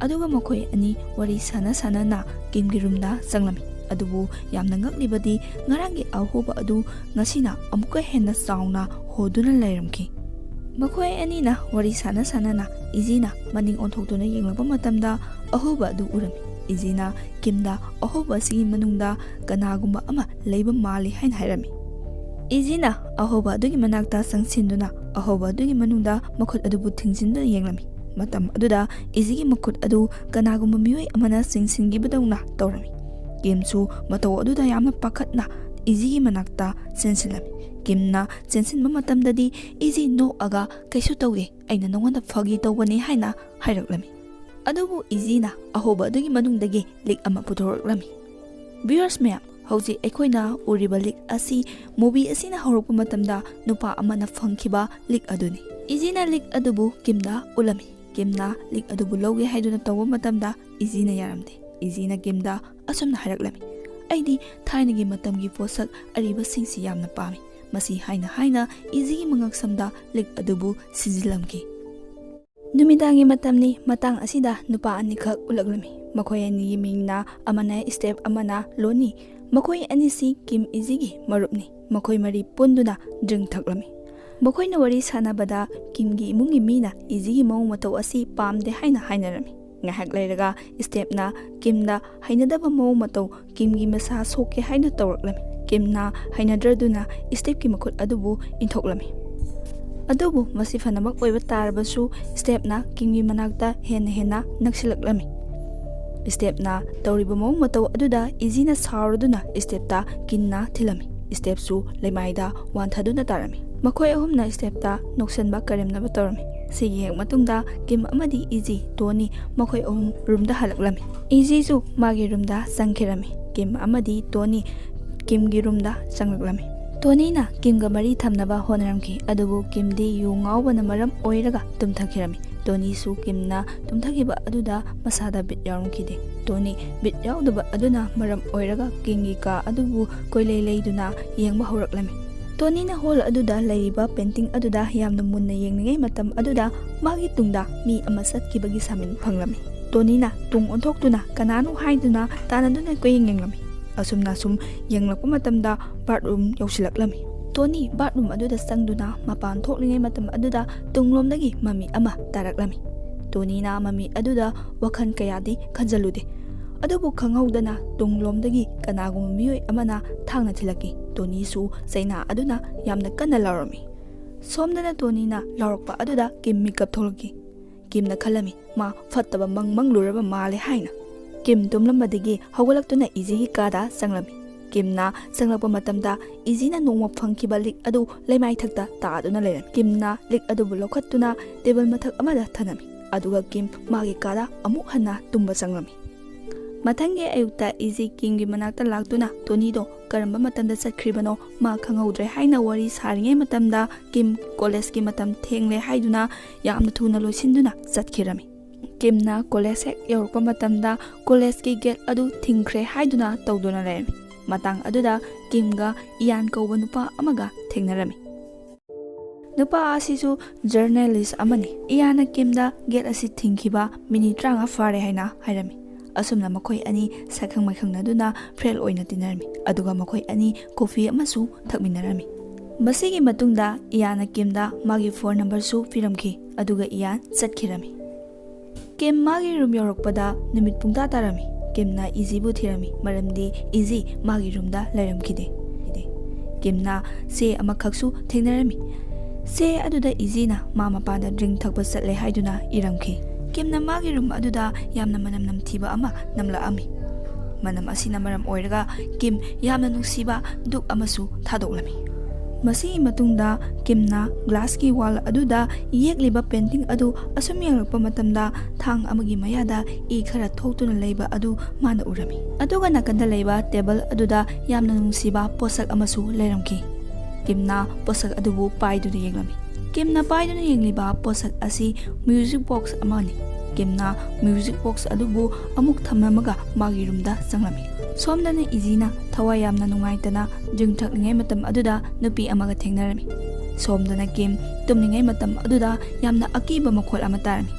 ꯑꯗꯨꯒ ꯃꯈꯣꯏ ꯑꯅꯤ ꯋꯥꯔꯤ ꯁꯥꯟꯅ ꯁꯥꯟꯅꯅ ꯀꯤꯝꯒꯤ ꯔꯨꯝꯗ ꯆꯪꯂꯝꯃꯤ꯫ ꯑꯗꯨꯕꯨ ꯌꯥꯝꯅ ꯉꯛꯂꯤꯕꯗꯤ, ꯉꯔꯥꯡꯒꯤ ꯑꯍꯣꯕ ꯑꯗꯨ ꯉꯁꯤꯅ ꯑꯃꯨꯛꯀ ꯍꯦꯟꯅ ꯆꯥꯎꯅ ꯍꯣꯗꯨꯅ ꯂꯩꯔꯝꯈꯤ꯫ ꯃꯈꯣꯏ ꯑꯅꯤꯅ ꯋꯥꯔꯤ ꯁꯥꯟꯅ ꯁꯥꯟꯅꯅ ꯏꯖꯤꯅ ꯃꯅꯤꯡ ꯑꯣꯟꯊꯣꯛꯇꯨꯅ ꯌꯦꯡꯂꯛꯄ ꯃꯇꯝꯗ, ꯑꯍꯣꯕ ꯑꯗꯨ ꯎꯔꯝꯃꯤ꯫ ꯏꯖꯤꯅ ꯀꯤꯝꯗ ꯑꯍꯣꯕ ꯑꯁꯤꯒꯤ ꯃꯅꯨꯡꯗ ꯀꯅꯥꯒꯨꯝꯕ ꯑꯃ ꯂꯩꯕ ꯃꯥꯜꯂꯤ ꯍꯥꯏꯅ ꯍꯥꯏꯔꯝꯃꯤ꯫ ꯏꯖꯤꯅ ꯑꯍꯣꯕ ꯑꯗꯨꯒꯤ ꯃꯅꯥꯛꯇ ꯆꯪꯁꯤꯟꯗꯨꯅ ꯑꯍꯣꯕ ꯑꯗꯨꯒꯤ ꯃꯅꯨꯡꯗ ꯃꯈꯨꯠ ꯑꯗꯨꯕꯨ ꯊꯤꯡꯖꯤꯟꯗꯨꯅ ꯌꯦꯡꯂꯝꯃꯤ꯫ ꯃꯇꯝ ꯑꯗꯨꯗ ꯏꯖꯤꯒꯤ ꯃꯈꯨꯠ ꯑꯗꯨ ꯀꯅꯥꯒꯨꯝꯕ ꯃꯤꯑꯣꯏ ꯑꯃꯅ ꯆꯤꯡꯁꯤꯟꯈꯤꯕꯗꯧꯅ ꯇꯧꯔꯝꯃꯤ꯫ ꯀꯤꯝꯁꯨ ꯃꯇꯧ ꯑꯗꯨꯗ ꯌꯥꯝꯅ ꯄꯥꯈꯠꯅ ꯏꯖꯤꯒꯤ ꯃꯅꯥꯛꯇ ꯆꯦꯟꯁꯤꯜꯂꯝꯃꯤ꯫ ꯀꯤꯝꯅ ꯆꯦꯟꯁꯤꯟꯕ ꯃꯇꯝꯗꯗꯤ ꯏꯖꯤ ꯅꯣꯛꯑꯒ, "ꯀꯩꯁꯨ ꯇꯧꯗꯦ, ꯑꯩꯅ ꯅꯉꯣꯟꯗ ꯐꯥꯒꯤ ꯇꯧꯕꯅꯤ" ꯍꯥꯏꯅ ꯍꯥꯏꯔꯛꯂꯝꯃꯤ꯫ ꯑꯗꯨꯕꯨ ꯏꯖꯤꯅ ꯑꯍꯣꯕ ꯑꯗꯨꯒꯤ ꯃꯅꯨꯡꯗꯒꯤ ꯂꯤꯛ ꯑꯃ ꯄꯨꯊꯣꯔꯛꯂꯝꯃꯤ꯫ Viewers ꯃꯌꯥꯝ, ꯍꯧꯖꯤꯛ ꯑꯩꯈꯣꯏꯅ ꯎꯔꯤꯕ ꯂꯤꯛ ꯑꯁꯤ movie ꯑꯁꯤꯅ ꯍꯧꯔꯛꯄ ꯃꯇꯝꯗ ꯅꯨꯄꯥ ꯑꯃꯅ ꯐꯪꯈꯤꯕ ꯂꯤꯛ ꯑꯗꯨꯅꯤ꯫ ꯏꯖꯤꯅ ꯂꯤꯛ ꯑꯗꯨꯕꯨ ꯀꯤꯝꯗ ꯎꯠꯂꯝꯃꯤ꯫ ꯀꯤꯝꯅ ꯂꯤꯛ ꯑꯗꯨꯕꯨ ꯂꯧꯒꯦ ꯍꯥꯏꯗꯨꯅ ꯇꯧꯕ ꯃꯇꯝꯗ ꯏꯖꯤꯅ ꯌꯥꯔꯝꯗꯦ꯫ ꯏꯖꯤꯅ ꯀꯤꯝꯗ ꯑꯁꯨꯝꯅ ꯍꯥꯏꯔꯛꯂꯝꯃꯤ, "ꯑꯩꯗꯤ ꯊꯥꯏꯅꯒꯤ ꯃꯇꯝꯒꯤ ꯄꯣꯠꯁꯛ ꯑꯔꯤꯕꯁꯤꯡꯁꯤ ꯌꯥꯝꯅ ꯄꯥꯝꯃꯤ"꯫ ꯃꯁꯤ ꯍꯥꯏꯅ ꯍꯥꯏꯅ ꯏꯖꯤꯒꯤ ꯃꯉꯛꯁꯝꯗ ꯂꯤꯛ ꯑꯗꯨꯕꯨ ꯁꯤꯖꯤꯜꯂꯝꯈꯤ꯫ ꯅꯨꯃꯤꯗꯥꯡꯒꯤ ꯃꯇꯝꯅꯤ꯫ ꯃꯇꯥꯡ ꯑꯁꯤꯗ ꯅꯨꯄꯥ ꯑꯅꯤꯈꯛ ꯎꯠꯂꯛꯂꯝꯃꯤ꯫ ꯃꯈꯣꯏ ꯑꯅꯤꯒꯤ ꯃꯤꯡꯅ ꯑꯃꯅ ꯁ꯭ꯇꯦꯞ, ꯑꯃꯅ ꯂꯣꯅꯤ꯫ ꯃꯈꯣꯏ ꯑꯅꯤꯁꯤ ꯀꯤꯝ ꯏꯖꯤꯒꯤ ꯃꯔꯨꯞꯅꯤ꯫ ꯃꯈꯣꯏ ꯃꯔꯤ ꯄꯨꯟꯗꯨꯅ ꯗ꯭ꯔꯤꯡ ꯊꯛꯂꯝꯃꯤ꯫ ꯃꯈꯣꯏꯅ ꯋꯥꯔꯤ ꯁꯥꯟꯅꯕꯗ ꯀꯤꯝꯒꯤ ꯏꯃꯨꯡꯒꯤ ꯃꯤꯅ ꯏꯖꯤꯒꯤ ꯃꯑꯣꯡ ꯃꯇꯧ ꯑꯁꯤ ꯄꯥꯝꯗꯦ ꯍꯥꯏꯅ ꯍꯥꯏꯅꯔꯝꯃꯤ꯫ ꯉꯥꯏꯍꯥꯛ ꯂꯩꯔꯒ ꯁ꯭ꯇꯦꯞꯅ ꯀꯤꯝꯗ ꯍꯩꯅꯗꯕ ꯃꯑꯣꯡ ꯃꯇꯧ, ꯀꯤꯝꯒꯤ ꯃꯁꯥ ꯁꯣꯛꯀꯦ ꯍꯥꯏꯅ ꯇꯧꯔꯛꯂꯝꯃꯤ꯫ ꯀꯤꯝꯅ ꯍꯩꯅꯗ꯭ꯔꯗꯨꯅ ꯁ꯭ꯇꯦꯞꯀꯤ ꯃꯈꯨꯠ ꯑꯗꯨꯕꯨ ꯏꯟꯊꯣꯛꯂꯝꯃꯤ꯫ ꯑꯗꯨꯕꯨ ꯃꯁꯤ ꯐꯅꯃꯛ ꯑꯣꯏꯕ ꯇꯥꯔꯕꯁꯨ, ꯁ꯭ꯇꯦꯞꯅ ꯀꯤꯝꯒꯤ ꯃꯅꯥꯛꯇ ꯍꯦꯟꯅ ꯍꯦꯟꯅ ꯅꯛꯁꯤꯜꯂꯛꯂꯝꯃꯤ꯫ ꯁ꯭ꯇꯦꯞꯅ ꯇꯧꯔꯤꯕ ꯃꯑꯣꯡ ꯃꯇꯧ ꯑꯗꯨꯗ ꯏꯖꯤꯅ ꯁꯥꯎꯔꯗꯨꯅ ꯁ꯭ꯇꯦꯞꯇ ꯀꯤꯟꯅ ꯊꯤꯜꯂꯝꯃꯤ꯫ ꯁ꯭ꯇꯦꯞꯁꯨ ꯂꯩꯃꯥꯏꯗ ꯋꯥꯟꯊꯗꯨꯅ ꯇꯥꯔꯝꯃꯤ꯫ ꯃꯈꯣꯏ ꯑꯍꯨꯝꯅ ꯁ꯭ꯇꯦꯞꯇ ꯅꯣꯛꯁꯟꯕ ꯀꯔꯦꯝꯅꯕ ꯇꯧꯔꯝꯃꯤ꯫ ꯁꯤꯒꯤ ꯍꯦꯛ ꯃꯇꯨꯡꯗ ꯀꯤꯝ ꯑꯃꯗꯤ ꯏꯖꯤ, ꯇꯣꯅꯤ ꯃꯈꯣꯏ ꯑꯍꯨꯝ ꯔꯨꯝꯗ ꯍꯜꯂꯛꯂꯝꯃꯤ꯫ ꯏꯖꯤꯁꯨ ꯃꯥꯒꯤ ꯔꯨꯝꯗ ꯆꯪꯈꯤꯔꯝꯃꯤ꯫ ꯀꯤꯝ ꯑꯃꯗꯤ ꯇꯣꯅꯤ ꯀꯤꯝꯒꯤ ꯔꯨꯝꯗ ꯆꯪꯂꯛꯂꯝꯃꯤ꯫ ꯇꯣꯅꯤꯅ ꯀꯤꯝꯒ ꯃꯔꯤ ꯊꯝꯅꯕ ꯍꯣꯠꯅꯔꯝꯈꯤ, ꯑꯗꯨꯕꯨ ꯀꯤꯝꯗꯤ ꯌꯨ ꯉꯥꯎꯕꯅ ꯃꯔꯝ ꯑꯣꯏꯔꯒ ꯇꯨꯝꯊꯈꯤꯔꯝꯃꯤ꯫ ꯇꯣꯅꯤꯁꯨ ꯀꯤꯝꯅ ꯇꯨꯝꯊꯈꯤꯕ ꯑꯗꯨꯗ ꯃꯁꯥꯗ ꯕꯤꯠ ꯌꯥꯎꯔꯝꯈꯤꯗꯦ꯫ ꯇꯣꯅꯤ ꯕꯤꯠ ꯌꯥꯎꯗꯕ ꯑꯗꯨꯅ ꯃꯔꯝ ꯑꯣꯏꯔꯒ ꯀꯤꯝꯒꯤ ꯀꯥ ꯑꯗꯨꯕꯨ ꯀꯣꯏꯂꯩ ꯂꯩꯗꯨꯅ ꯌꯦꯡꯕ ꯍꯧꯔꯛꯂꯝꯃꯤ꯫ ꯇꯣꯅꯤꯅ ꯍꯣꯜ ꯑꯗꯨꯗ ꯂꯩꯔꯤꯕ ꯄꯦꯟꯇꯤꯡ ꯑꯗꯨꯗ ꯌꯥꯝꯅ ꯃꯨꯟꯅ ꯌꯦꯡꯂꯤꯉꯩ ꯃꯇꯝ ꯑꯗꯨꯗ ꯃꯥꯒꯤ ꯇꯨꯡꯗ ꯃꯤ ꯑꯃ ꯆꯠꯈꯤꯕꯒꯤ ꯁꯥꯃꯤꯟ ꯐꯪꯂꯝꯃꯤ꯫ ꯇꯣꯅꯤꯅ ꯇꯨꯡ ꯑꯣꯟꯊꯣꯛꯇꯨꯅ ꯀꯅꯥꯅꯣ ꯍꯥꯏꯗꯨꯅ ꯇꯥꯟꯅꯗꯨꯅ ꯀꯣꯏꯌꯦꯡ ꯌꯦꯡꯂꯝꯃꯤ꯫ ꯑꯁꯨꯝꯅ ꯑꯁꯨꯝ ꯌꯦꯡꯂꯛꯄ ꯃꯇꯝꯗ ꯕꯥꯠꯔꯨꯝ ꯌꯧꯁꯤꯜꯂꯛꯂꯝꯃꯤ꯫ ꯇꯣꯅꯤ ꯕꯥꯠꯔꯨꯝ ꯑꯗꯨꯗ ꯆꯪꯗꯨꯅ ꯃꯄꯥꯟ ꯊꯣꯛꯂꯤꯉꯩ ꯃꯇꯝ ꯑꯗꯨꯗ ꯇꯨꯡꯂꯣꯝꯗꯒꯤ ꯃꯃꯤ ꯑꯃ ꯇꯥꯔꯛꯂꯝꯃꯤ꯫ ꯇꯣꯅꯤꯅ ꯃꯃꯤ ꯑꯗꯨꯗ ꯋꯥꯈꯜ ꯀꯌꯥꯗꯤ ꯈꯟꯖꯜꯂꯨꯗꯦ꯫ ꯑꯗꯨꯕꯨ ꯈꯪꯍꯧꯗꯅ ꯇꯨꯡꯂꯣꯝꯗꯒꯤ ꯀꯅꯥꯒꯨꯝꯕ ꯃꯤꯑꯣꯏ ꯑꯃꯅ ꯊꯥꯡꯅ ꯊꯤꯜꯂꯛꯈꯤ꯫ ꯇꯣꯅꯤꯁꯨ ꯆꯩꯅꯥ ꯑꯗꯨꯅ ꯌꯥꯝꯅ ꯀꯟꯅ ꯂꯥꯎꯔꯝꯃꯤ꯫ ꯁꯣꯝꯗꯅ ꯇꯣꯅꯤꯅ ꯂꯥꯎꯔꯛꯄ ꯑꯗꯨꯗ ꯀꯤꯝ ꯃꯤꯀꯞ ꯊꯣꯛꯂꯛꯈꯤ꯫ ꯀꯤꯝꯅ ꯈꯜꯂꯝꯃꯤ, ꯃꯥ ꯐꯠꯇꯕ ꯃꯪ ꯃꯪꯂꯨꯔꯕ ꯃꯥꯜꯂꯦ ꯍꯥꯏꯅ꯫ ꯀꯤꯝ ꯇꯨꯝꯂꯝꯕꯗꯒꯤ ꯍꯧꯒꯠꯂꯛꯇꯨꯅ ꯏꯖꯤꯒꯤ ꯀꯥꯗ ꯆꯪꯂꯝꯃꯤ꯫ ꯀꯤꯝꯅ ꯆꯪꯂꯛꯄ ꯃꯇꯝꯗ ꯏꯖꯤꯅ ꯅꯣꯡꯃ ꯐꯪꯈꯤꯕ ꯂꯤꯛ ꯑꯗꯨ ꯂꯩꯃꯥꯏꯊꯛꯇ ꯇꯥꯗꯨꯅ ꯂꯩꯔꯝꯃꯤ꯫ ꯀꯤꯝꯅ ꯂꯤꯛ ꯑꯗꯨꯕꯨ ꯂꯧꯈꯠꯇꯨꯅ ꯇꯦꯕꯜ ꯃꯊꯛ ꯑꯃꯗ ꯊꯅꯝꯃꯤ꯫ ꯑꯗꯨꯒ ꯀꯤꯝ ꯃꯥꯒꯤ ꯀꯥꯗ ꯑꯃꯨꯛ ꯍꯟꯅ ꯇꯨꯝꯕ ꯆꯪꯂꯝꯃꯤ꯫ ꯃꯊꯪꯒꯤ ꯑꯌꯨꯛꯇ ꯏꯖꯤ ꯀꯤꯝꯒꯤ ꯃꯅꯥꯛꯇ ꯂꯥꯛꯇꯨꯅ ꯇꯣꯅꯤꯗꯣ ꯀꯔꯝꯕ ꯃꯇꯝꯗ ꯆꯠꯈ꯭ꯔꯤꯕꯅꯣ ꯃꯥ ꯈꯪꯍꯧꯗ꯭ꯔꯦ ꯍꯥꯏꯅ ꯋꯥꯔꯤ ꯁꯥꯔꯤꯉꯩ ꯃꯇꯝꯗ ꯀꯤꯝ ꯀꯣꯂꯦꯖꯀꯤ ꯃꯇꯝ ꯊꯦꯡꯂꯦ ꯍꯥꯏꯗꯨꯅ ꯌꯥꯝꯅ ꯊꯨꯅ ꯂꯣꯏꯁꯤꯟꯗꯨꯅ ꯆꯠꯈꯤꯔꯝꯃꯤ꯫ ꯀꯤꯝꯅ ꯀꯣꯂꯦꯖ ꯍꯦꯛ ꯌꯧꯔꯛꯄ ꯃꯇꯝꯗ ꯀꯣꯂꯦꯖꯀꯤ ꯒꯦꯠ ꯑꯗꯨ ꯊꯤꯡꯈ꯭ꯔꯦ ꯍꯥꯏꯗꯨꯅ ꯇꯧꯗꯨꯅ ꯂꯩꯔꯝꯃꯤ꯫ ꯃꯇꯥꯡ ꯑꯗꯨꯗ ꯀꯤꯝꯒ ꯏꯌꯥꯟ ꯀꯧꯕ ꯅꯨꯄꯥ ꯑꯃꯒ ꯊꯦꯡꯅꯔꯝꯃꯤ꯫ ꯅꯨꯄꯥ ꯑꯁꯤꯁꯨ ꯖꯔꯅꯦꯂꯤꯁ ꯑꯃꯅꯤ꯫ ꯏꯌꯥꯟꯅ ꯀꯤꯝꯗ ꯒꯦꯠ ꯑꯁꯤ ꯊꯤꯡꯈꯤꯕ ꯃꯤꯅꯤꯠ ꯇꯔꯥꯃꯉꯥ ꯐꯥꯔꯦ ꯍꯥꯏꯅ ꯍꯥꯏꯔꯝꯃꯤ꯫ ꯑꯁꯨꯝꯅ ꯃꯈꯣꯏ ꯑꯅꯤ ꯁꯛꯈꯪ ꯃꯥꯏꯈꯪꯅꯗꯨꯅ ꯐ꯭ꯔꯦꯟ ꯑꯣꯏꯅ ꯇꯤꯟꯅꯔꯝꯃꯤ, ꯑꯗꯨꯒ ꯃꯈꯣꯏ ꯑꯅꯤ ꯀꯣꯐꯤ ꯑꯃꯁꯨ ꯊꯛꯃꯤꯟꯅꯔꯝꯃꯤ꯫ ꯃꯁꯤꯒꯤ ꯃꯇꯨꯡꯗ ꯏꯌꯥꯟꯅ ꯀꯤꯝꯗ ꯃꯥꯒꯤ ꯐꯣꯟ ꯅꯝꯕꯔꯁꯨ ꯄꯤꯔꯝꯈꯤ, ꯑꯗꯨꯒ ꯏꯌꯥꯟ ꯆꯠꯈꯤꯔꯝꯃꯤ꯫ ꯀꯤꯝ ꯃꯥꯒꯤ ꯔꯨꯝ ꯌꯧꯔꯛꯄꯗ ꯅꯨꯃꯤꯠ ꯄꯨꯡꯇꯥ ꯇꯥꯔꯝꯃꯤ꯫ ꯀꯤꯝꯅ ꯏꯖꯤꯕꯨ ꯊꯤꯔꯝꯃꯤ, ꯃꯔꯝꯗꯤ ꯏꯖꯤ ꯃꯥꯒꯤ ꯔꯨꯝꯗ ꯂꯩꯔꯝꯈꯤꯗꯦ꯫ ꯀꯤꯝꯅ ꯆꯦ ꯑꯃꯈꯛꯁꯨ ꯊꯦꯡꯅꯔꯝꯃꯤ꯫ ꯆꯦ ꯑꯗꯨꯗ ꯏꯖꯤꯅ ꯃꯥ ꯃꯄꯥꯟꯗ ꯗ꯭ꯔꯤꯡ ꯊꯛꯄ ꯆꯠꯂꯦ ꯍꯥꯏꯗꯨꯅ ꯏꯔꯝꯈꯤ꯫ ꯀꯤꯝꯅ ꯃꯥꯒꯤ ꯔꯨꯝ ꯑꯗꯨꯗ ꯌꯥꯝꯅ ꯃꯅꯝ ꯅꯝꯊꯤꯕ ꯑꯃ ꯅꯝꯂꯛꯑꯝꯃꯤ꯫ ꯃꯅꯝ ꯑꯁꯤꯅ ꯃꯔꯝ ꯑꯣꯏꯔꯒ ꯀꯤꯝ ꯌꯥꯝꯅ ꯅꯨꯡꯁꯤꯕ ꯗꯨꯛ ꯑꯃꯁꯨ ꯊꯥꯗꯣꯛꯂꯝꯃꯤ꯫ ꯃꯁꯤꯒꯤ ꯃꯇꯨꯡꯗ ꯀꯤꯝꯅ ꯒ꯭ꯂꯥꯁꯀꯤ ꯋꯥꯜ ꯑꯗꯨꯗ ꯌꯦꯛꯂꯤꯕ ꯄꯦꯟꯇꯤꯡ ꯑꯗꯨ ꯑꯁꯨꯝ ꯌꯦꯡꯂꯛꯄ ꯃꯇꯝꯗ ꯊꯥꯡ ꯑꯃꯒꯤ ꯃꯌꯥꯗ ꯏ ꯈꯔ ꯊꯣꯛꯇꯨꯅ ꯂꯩꯕ ꯑꯗꯨ ꯃꯥꯅ ꯎꯔꯝꯃꯤ꯫ ꯑꯗꯨꯒ ꯅꯥꯀꯟꯗ ꯂꯩꯕ ꯇꯦꯕꯜ ꯑꯗꯨꯗ ꯌꯥꯝꯅ ꯅꯨꯡꯁꯤꯕ ꯄꯣꯠꯁꯛ ꯑꯃꯁꯨ ꯂꯩꯔꯝꯈꯤ꯫ ꯀꯤꯝꯅ ꯄꯣꯠꯁꯛ ꯑꯗꯨꯕꯨ ꯄꯥꯏꯗꯨꯅ ꯌꯦꯡꯂꯝꯃꯤ꯫ ꯀꯤꯝꯅ ꯄꯥꯏꯗꯨꯅ ꯌꯦꯡꯂꯤꯕ ꯄꯣꯠꯁꯛ ꯑꯁꯤ ꯃ꯭ꯌꯨꯖꯤꯛ ꯕꯣꯛꯁ ꯑꯃꯅꯤ꯫ ꯀꯤꯝꯅ ꯃ꯭ꯌꯨꯖꯤꯛ ꯕꯣꯛꯁ ꯑꯗꯨꯕꯨ ꯑꯃꯨꯛ ꯊꯝꯂꯝꯃꯒ ꯃꯥꯒꯤ ꯔꯨꯝꯗ ꯆꯪꯂꯝꯃꯤ꯫ ꯁꯣꯝꯗꯅ ꯏꯖꯤꯅ ꯊꯋꯥꯏ ꯌꯥꯝꯅ ꯅꯨꯡꯉꯥꯏꯇꯅ ꯗ꯭ꯔꯤꯡ ꯊꯛꯂꯤꯉꯩ ꯃꯇꯝ ꯑꯗꯨꯗ ꯅꯨꯄꯤ ꯑꯃꯒ ꯊꯦꯡꯅꯔꯝꯃꯤ꯫ ꯁꯣꯝꯗꯅ ꯀꯤꯝ ꯇꯨꯝꯂꯤꯉꯩ ꯃꯇꯝ ꯑꯗꯨꯗ ꯌꯥꯝꯅ ꯑꯀꯤꯕ ꯃꯈꯣꯜ ꯑꯃ ꯇꯥꯔꯝꯃꯤ꯫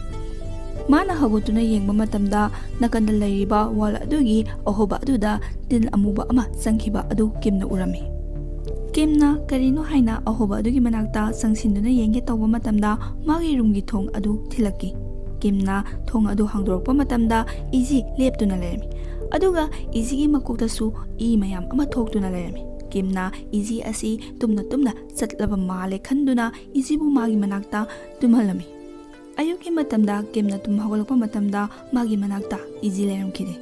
ꯃꯥꯅ ꯍꯧꯒꯠꯇꯨꯅ ꯌꯦꯡꯕ ꯃꯇꯝꯗ ꯅꯥꯀꯟꯗ ꯂꯩꯔꯤꯕ ꯋꯥꯜ ꯑꯗꯨꯒꯤ ꯑꯍꯣꯕ ꯑꯗꯨꯗ ꯇꯤꯜ ꯑꯃꯨꯕ ꯑꯃ ꯆꯪꯈꯤꯕ ꯑꯗꯨ ꯀꯤꯝꯅ ꯎꯔꯝꯃꯤ꯫ ꯀꯤꯝꯅ ꯀꯔꯤꯅꯣ ꯍꯥꯏꯅ ꯑꯍꯣꯕ ꯑꯗꯨꯒꯤ ꯃꯅꯥꯛꯇ ꯆꯪꯁꯤꯟꯗꯨꯅ ꯌꯦꯡꯒꯦ ꯇꯧꯕ ꯃꯇꯝꯗ ꯃꯥꯒꯤ ꯔꯨꯝꯒꯤ ꯊꯣꯡ ꯑꯗꯨ ꯊꯤꯜꯂꯛꯈꯤ꯫ ꯀꯤꯝꯅ ꯊꯣꯡ ꯑꯗꯨ ꯍꯥꯡꯗꯣꯔꯛꯄ ꯃꯇꯝꯗ ꯏꯖꯤ ꯂꯦꯞꯇꯨꯅ ꯂꯩꯔꯝꯃꯤ꯫ ꯑꯗꯨꯒ ꯏꯖꯤꯒꯤ ꯃꯀꯣꯛꯇꯁꯨ ꯏ ꯃꯌꯥꯝ ꯑꯃ ꯊꯣꯛꯇꯨꯅ ꯂꯩꯔꯝꯃꯤ꯫ ꯀꯤꯝꯅ ꯏꯖꯤ ꯑꯁꯤ ꯇꯨꯝꯅ ꯇꯨꯝꯅ ꯆꯠꯂꯕ ꯃꯥꯜꯂꯦ ꯈꯟꯗꯨꯅ ꯏꯖꯤꯕꯨ ꯃꯥꯒꯤ ꯃꯅꯥꯛꯇ ꯇꯨꯝꯍꯜꯂꯝꯃꯤ꯫ ꯑꯌꯨꯛꯀꯤ ꯃꯇꯝꯗ ꯀꯤꯝꯅ ꯇꯨꯝ ꯍꯧꯒꯠꯂꯛꯄ ꯃꯇꯝꯗ ꯃꯥꯒꯤ ꯃꯅꯥꯛꯇ ꯏꯖꯤ ꯂꯩꯔꯝꯈꯤꯗꯦ꯫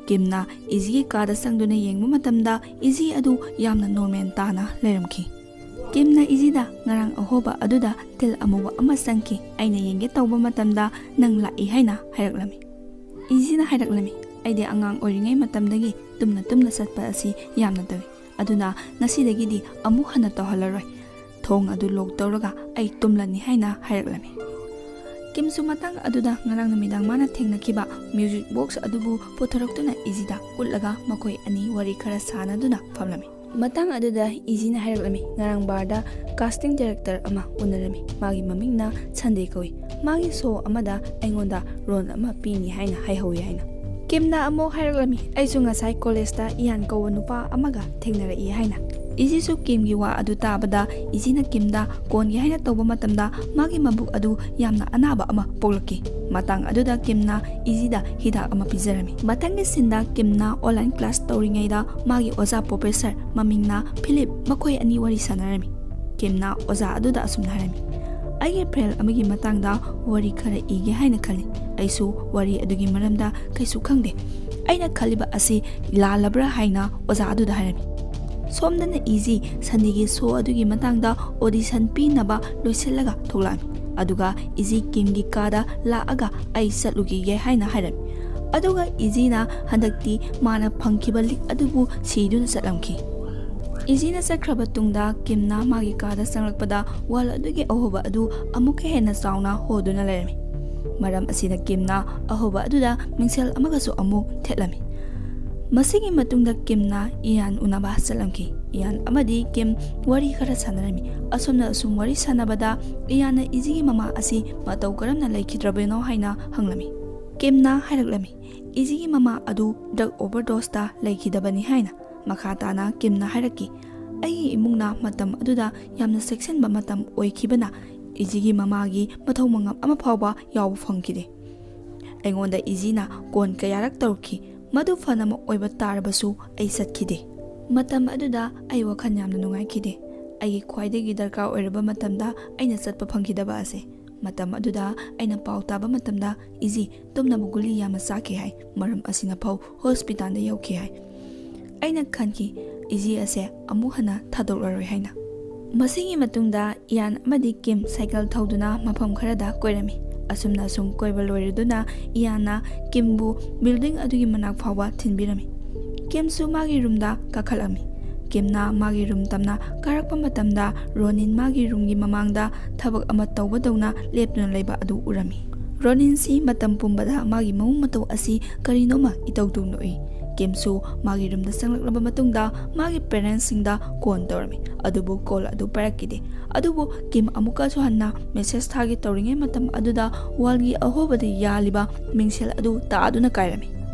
ꯀꯤꯝꯅ ꯏꯖꯤꯒꯤ ꯀꯥꯗ ꯆꯪꯗꯨꯅ ꯌꯦꯡꯕ ꯃꯇꯝꯗ ꯏꯖꯤ ꯑꯗꯨ ꯌꯥꯝꯅ ꯅꯣꯔꯃꯦꯜ ꯇꯥꯅ ꯂꯩꯔꯝꯈꯤ꯫ ꯀꯤꯝꯅ ꯏꯖꯤꯗ ꯉꯔꯥꯡ ꯑꯍꯣꯕ ꯑꯗꯨꯗ ꯇꯤꯜ ꯑꯃꯨꯕ ꯑꯃ ꯆꯪꯈꯤ, ꯑꯩꯅ ꯌꯦꯡꯒꯦ ꯇꯧꯕ ꯃꯇꯝꯗ ꯅꯪ ꯂꯥꯛꯏ ꯍꯥꯏꯅ ꯍꯥꯏꯔꯛꯂꯝꯃꯤ꯫ ꯏꯖꯤꯅ ꯍꯥꯏꯔꯛꯂꯝꯃꯤ, "ꯑꯩꯗꯤ ꯑꯉꯥꯡ ꯑꯣꯏꯔꯤꯉꯩ ꯃꯇꯝꯗꯒꯤ ꯇꯨꯝꯅ ꯇꯨꯝꯅ ꯆꯠꯄ ꯑꯁꯤ ꯌꯥꯝꯅ ꯇꯧꯏ, ꯑꯗꯨꯅ ꯉꯁꯤꯗꯒꯤꯗꯤ ꯑꯃꯨꯛ ꯍꯟꯅ ꯇꯧꯍꯜꯂꯔꯣꯏ꯫ ꯊꯣꯡ ꯑꯗꯨ ꯂꯣꯛ ꯇꯧꯔꯒ ꯑꯩ ꯇꯨꯝꯂꯅꯤ" ꯍꯥꯏꯅ ꯍꯥꯏꯔꯛꯂꯝꯃꯤ꯫ ꯀꯤꯝꯁꯨ ꯃꯇꯥꯡ ꯑꯗꯨꯗ ꯉꯔꯥꯡ ꯅꯨꯃꯤꯗꯥꯡ ꯃꯥꯅ ꯊꯦꯡꯅꯈꯤꯕ ꯃ꯭ꯌꯨꯖꯤꯛ ꯕꯣꯛꯁ ꯑꯗꯨꯕꯨ ꯄꯨꯊꯣꯔꯛꯇꯨꯅ ꯏꯖꯤꯗ ꯎꯠꯂꯒ ꯃꯈꯣꯏ ꯑꯅꯤ ꯋꯥꯔꯤ ꯈꯔ ꯁꯥꯟꯅꯗꯨꯅ ꯐꯝꯂꯝꯃꯤ꯫ ꯃꯇꯥꯡ ꯑꯗꯨꯗ ꯏꯖꯤꯅ ꯍꯥꯏꯔꯛꯂꯝꯃꯤ, "ꯉꯔꯥꯡ ꯕꯥꯔꯗ casting director ꯑꯃ ꯎꯅꯔꯝꯃꯤ꯫ ꯃꯥꯒꯤ ꯃꯃꯤꯡꯅ ꯁꯟꯗꯦ ꯀꯧꯏ꯫ ꯃꯥꯒꯤ ꯁꯣ ꯑꯃꯗ ꯑꯩꯉꯣꯟꯗ ꯔꯣꯜ ꯑꯃ ꯄꯤꯅꯤ ꯍꯥꯏꯅ ꯍꯥꯏꯍꯧꯏ" ꯍꯥꯏꯅ꯫ ꯀꯤꯝꯅ ꯑꯃꯨꯛ ꯍꯥꯏꯔꯛꯂꯝꯃꯤ, "ꯑꯩꯁꯨ ꯉꯁꯥꯏ ꯀꯣꯂꯦꯖꯇ ꯏꯌꯥꯟ ꯀꯧꯕ ꯅꯨꯄꯥ ꯑꯃꯒ ꯊꯦꯡꯅꯔꯛꯏ" ꯍꯥꯏꯅ꯫ ꯏꯖꯤꯁꯨ ꯀꯤꯝꯒꯤ ꯋꯥ ꯑꯗꯨ ꯇꯥꯕꯗ ꯏꯖꯤꯅ ꯀꯤꯝꯗ ꯀꯣꯟꯒꯦ ꯍꯥꯏꯅ ꯇꯧꯕ ꯃꯇꯝꯗ ꯃꯥꯒꯤ ꯃꯕꯨꯛ ꯑꯗꯨ ꯌꯥꯝꯅ ꯑꯅꯥꯕ ꯑꯃ ꯄꯣꯛꯂꯛꯈꯤ꯫ ꯃꯇꯥꯡ ꯑꯗꯨꯗ ꯀꯤꯝꯅ ꯏꯖꯤꯗ ꯍꯤꯗꯥꯛ ꯑꯃ ꯄꯤꯖꯔꯝꯃꯤ꯫ ꯃꯊꯪꯒꯤ ꯁꯤꯟꯗ ꯀꯤꯝꯅ online class ꯇꯧꯔꯤꯉꯩꯗ ꯃꯥꯒꯤ ꯑꯣꯖꯥ professor ꯃꯃꯤꯡꯅ ꯐꯤꯂꯤꯞ, ꯃꯈꯣꯏ ꯑꯅꯤ ꯋꯥꯔꯤ ꯁꯥꯟꯅꯔꯝꯃꯤ꯫ ꯀꯤꯝꯅ ꯑꯣꯖꯥ ꯑꯗꯨꯗ ꯑꯁꯨꯝꯅ ꯍꯥꯏꯔꯝꯃꯤ, "ꯑꯩꯒꯤ ꯐ꯭ꯔꯦꯟ ꯑꯃꯒꯤ ꯃꯇꯥꯡꯗ ꯋꯥꯔꯤ ꯈꯔ ꯏꯒꯦ ꯍꯥꯏꯅ ꯈꯜꯂꯤ꯫ ꯑꯩꯁꯨ ꯋꯥꯔꯤ ꯑꯗꯨꯒꯤ ꯃꯔꯝꯗ ꯀꯩꯁꯨ ꯈꯪꯗꯦ꯫ ꯑꯩꯅ ꯈꯜꯂꯤꯕ ꯑꯁꯤ ꯂꯥꯜꯂꯕ꯭ꯔꯥ?" ꯍꯥꯏꯅ ꯑꯣꯖꯥ ꯑꯗꯨꯗ ꯍꯥꯏꯔꯝꯃꯤ꯫ ꯁꯣꯝꯗꯅ ꯏꯖꯤ ꯁꯟꯗꯦꯒꯤ ꯁꯣ ꯑꯗꯨꯒꯤ ꯃꯇꯥꯡꯗ audition ꯄꯤꯅꯕ ꯂꯣꯏꯁꯤꯜꯂꯒ ꯊꯣꯛꯂꯛꯑꯝꯃꯤ꯫ ꯑꯗꯨꯒ ꯏꯖꯤ ꯀꯤꯝꯒꯤ ꯀꯥꯗ ꯂꯥꯛꯑꯒ "ꯑꯩ ꯆꯠꯂꯨꯈꯤꯒꯦ" ꯍꯥꯏꯅ ꯍꯥꯏꯔꯝꯃꯤ꯫ ꯑꯗꯨꯒ ꯏꯖꯤꯅ ꯍꯟꯗꯛꯇꯤ ꯃꯥꯅ ꯐꯪꯈꯤꯕ ꯂꯤꯛ ꯑꯗꯨꯕꯨ ꯁꯤꯗꯨꯅ ꯆꯠꯂꯝꯈꯤ꯫ ꯏꯖꯤꯅ ꯆꯠꯈ꯭ꯔꯕ ꯇꯨꯡꯗ ꯀꯤꯝꯅ ꯃꯥꯒꯤ ꯀꯥꯗ ꯆꯪꯂꯛꯄꯗ wall ꯑꯗꯨꯒꯤ ꯑꯍꯣꯕ ꯑꯗꯨ ꯑꯃꯨꯛꯀ ꯍꯦꯟꯅ ꯆꯥꯎꯅ ꯍꯣꯗꯨꯅ ꯂꯩꯔꯝꯃꯤ꯫ ꯃꯔꯝ ꯑꯁꯤꯅ ꯀꯤꯝꯅ ꯑꯍꯣꯕ ꯑꯗꯨꯗ ꯃꯤꯡꯁꯦꯜ ꯑꯃꯒꯁꯨ ꯑꯃꯨꯛ ꯊꯦꯠꯂꯝꯃꯤ꯫ ꯃꯁꯤꯒꯤ ꯃꯇꯨꯡꯗ ꯀꯤꯝꯅ ꯏꯌꯥꯟ ꯎꯅꯕ ꯆꯠꯂꯝꯈꯤ꯫ ꯏꯌꯥꯟ ꯑꯃꯗꯤ ꯀꯤꯝ ꯋꯥꯔꯤ ꯈꯔ ꯁꯥꯟꯅꯔꯝꯃꯤ꯫ ꯑꯁꯨꯝꯅ ꯑꯁꯨꯝ ꯋꯥꯔꯤ ꯁꯥꯟꯅꯕꯗ ꯏꯌꯥꯟꯅ ꯏꯖꯤꯒꯤ ꯃꯃꯥ ꯑꯁꯤ ꯃꯇꯧ ꯀꯔꯝꯅ ꯂꯩꯈꯤꯗ꯭ꯔꯕꯅꯣ ꯍꯥꯏꯅ ꯍꯪꯂꯝꯃꯤ꯫ ꯀꯤꯝꯅ ꯍꯥꯏꯔꯛꯂꯝꯃꯤ, "ꯏꯖꯤꯒꯤ ꯃꯃꯥ ꯑꯗꯨ drug overdoseꯇ ꯂꯩꯈꯤꯗꯕꯅꯤ" ꯍꯥꯏꯅ꯫ ꯃꯈꯥ ꯇꯥꯅ ꯀꯤꯝꯅ ꯍꯥꯏꯔꯛꯈꯤ, "ꯑꯩꯒꯤ ꯏꯃꯨꯡꯅ ꯃꯇꯝ ꯑꯗꯨꯗ ꯌꯥꯝꯅ ꯆꯦꯛꯁꯤꯟꯕ ꯃꯇꯝ ꯑꯣꯏꯈꯤꯕꯅ ꯏꯖꯤꯒꯤ ꯃꯃꯥꯒꯤ ꯃꯊꯧ ꯃꯉꯝ ꯑꯃ ꯐꯥꯎꯕ ꯌꯥꯎꯕ ꯐꯪꯈꯤꯗꯦ꯫ ꯑꯩꯉꯣꯟꯗ ꯏꯖꯤꯅ ꯀꯣꯟ ꯀꯌꯥꯔꯛ ꯇꯧꯔꯛꯈꯤ꯫ ꯃꯗꯨ ꯐꯅꯃꯛ ꯑꯣꯏꯕ ꯇꯥꯔꯕꯁꯨ ꯑꯩ ꯆꯠꯈꯤꯗꯦ꯫ ꯃꯇꯝ ꯑꯗꯨꯗ ꯑꯩ ꯋꯥꯈꯜ ꯌꯥꯝꯅ ꯅꯨꯡꯉꯥꯏꯈꯤꯗꯦ꯫ ꯑꯩꯒꯤ ꯈ꯭ꯋꯥꯏꯗꯒꯤ ꯗꯔꯀꯥꯔ ꯑꯣꯏꯔꯕ ꯃꯇꯝꯗ ꯑꯩꯅ ꯆꯠꯄ ꯐꯪꯈꯤꯗꯕ ꯑꯁꯦ꯫ ꯃꯇꯝ ꯑꯗꯨꯗ ꯑꯩꯅ ꯄꯥꯎ ꯇꯥꯕ ꯃꯇꯝꯗ ꯏꯖꯤ ꯇꯨꯝꯅꯕ ꯒꯨꯂꯤ ꯌꯥꯝꯅ ꯆꯥꯈꯤ ꯍꯥꯏ꯫ ꯃꯔꯝ ꯑꯁꯤꯅ ꯐꯥꯎ ꯍꯣꯁꯄꯤꯇꯥꯜꯗ ꯌꯧꯈꯤ ꯍꯥꯏ꯫ ꯑꯩꯅ ꯈꯟꯈꯤ, ꯏꯖꯤ ꯑꯁꯦ ꯑꯃꯨꯛ ꯍꯟꯅ ꯊꯥꯗꯣꯛꯂꯔꯣꯏ" ꯍꯥꯏꯅ꯫ ꯃꯁꯤꯒꯤ ꯃꯇꯨꯡꯗ ꯏꯌꯥꯟ ꯑꯃꯗꯤ ꯀꯤꯝ ꯁꯥꯏꯀꯜ ꯊꯧꯗꯨꯅ ꯃꯐꯝ ꯈꯔꯗ ꯀꯣꯏꯔꯝꯃꯤ꯫ ꯑꯁꯨꯝꯅ ꯑꯁꯨꯝ ꯀꯣꯏꯕ ꯂꯣꯏꯔꯗꯨꯅ ꯏꯌꯥꯟꯅ ꯀꯤꯝꯕꯨ ꯕꯤꯜꯗꯤꯡ ꯑꯗꯨꯒꯤ ꯃꯅꯥꯛ ꯐꯥꯎꯕ ꯊꯤꯟꯕꯤꯔꯝꯃꯤ꯫ ꯀꯤꯝꯁꯨ ꯃꯥꯒꯤ ꯔꯨꯝꯗ ꯀꯥꯈꯠꯂꯝꯃꯤ꯫ ꯀꯤꯝꯅ ꯃꯥꯒꯤ ꯔꯨꯝ ꯇꯝꯅ ꯀꯥꯔꯛꯄ ꯃꯇꯝꯗ ꯔꯣꯅꯤꯟ ꯃꯥꯒꯤ ꯔꯨꯝꯒꯤ ꯃꯃꯥꯡꯗ ꯊꯕꯛ ꯑꯃ ꯇꯧꯕꯗꯧꯅ ꯂꯦꯞꯇꯨꯅ ꯂꯩꯕ ꯑꯗꯨ ꯎꯔꯝꯃꯤ꯫ ꯔꯣꯅꯤꯟꯁꯤ ꯃꯇꯝ ꯄꯨꯝꯕꯗ ꯃꯥꯒꯤ ꯃꯑꯣꯡ ꯃꯇꯧ ꯑꯁꯤ ꯀꯔꯤꯅꯣꯃ ꯏꯇꯧ ꯇꯧꯅ ꯎꯏ꯫ ꯀꯤꯝꯁꯨ ꯃꯥꯒꯤ ꯔꯨꯝꯗ ꯆꯪꯂꯛꯂꯕ ꯃꯇꯨꯡꯗ ꯃꯥꯒꯤ ꯄꯦꯔꯦꯟꯁꯁꯤꯡꯗ ꯀꯣꯜ ꯇꯧꯔꯝꯃꯤ, ꯑꯗꯨꯕꯨ ꯀꯣꯜ ꯑꯗꯨ ꯄꯥꯏꯔꯛꯈꯤꯗꯦ꯫ ꯑꯗꯨꯕꯨ ꯀꯤꯝ ꯑꯃꯨꯛꯀꯁꯨ ꯍꯟꯅ ꯃꯦꯁꯦꯖ ꯊꯥꯒꯦ ꯇꯧꯔꯤꯉꯩ ꯃꯇꯝ ꯑꯗꯨꯗ ꯋꯥꯜꯒꯤ ꯑꯍꯣꯕꯗ ꯌꯥꯜꯂꯤꯕ ꯃꯤꯡꯁꯦꯜ ꯑꯗꯨ ꯇꯥꯗꯨꯅ ꯀꯥꯏꯔꯝꯃꯤ꯫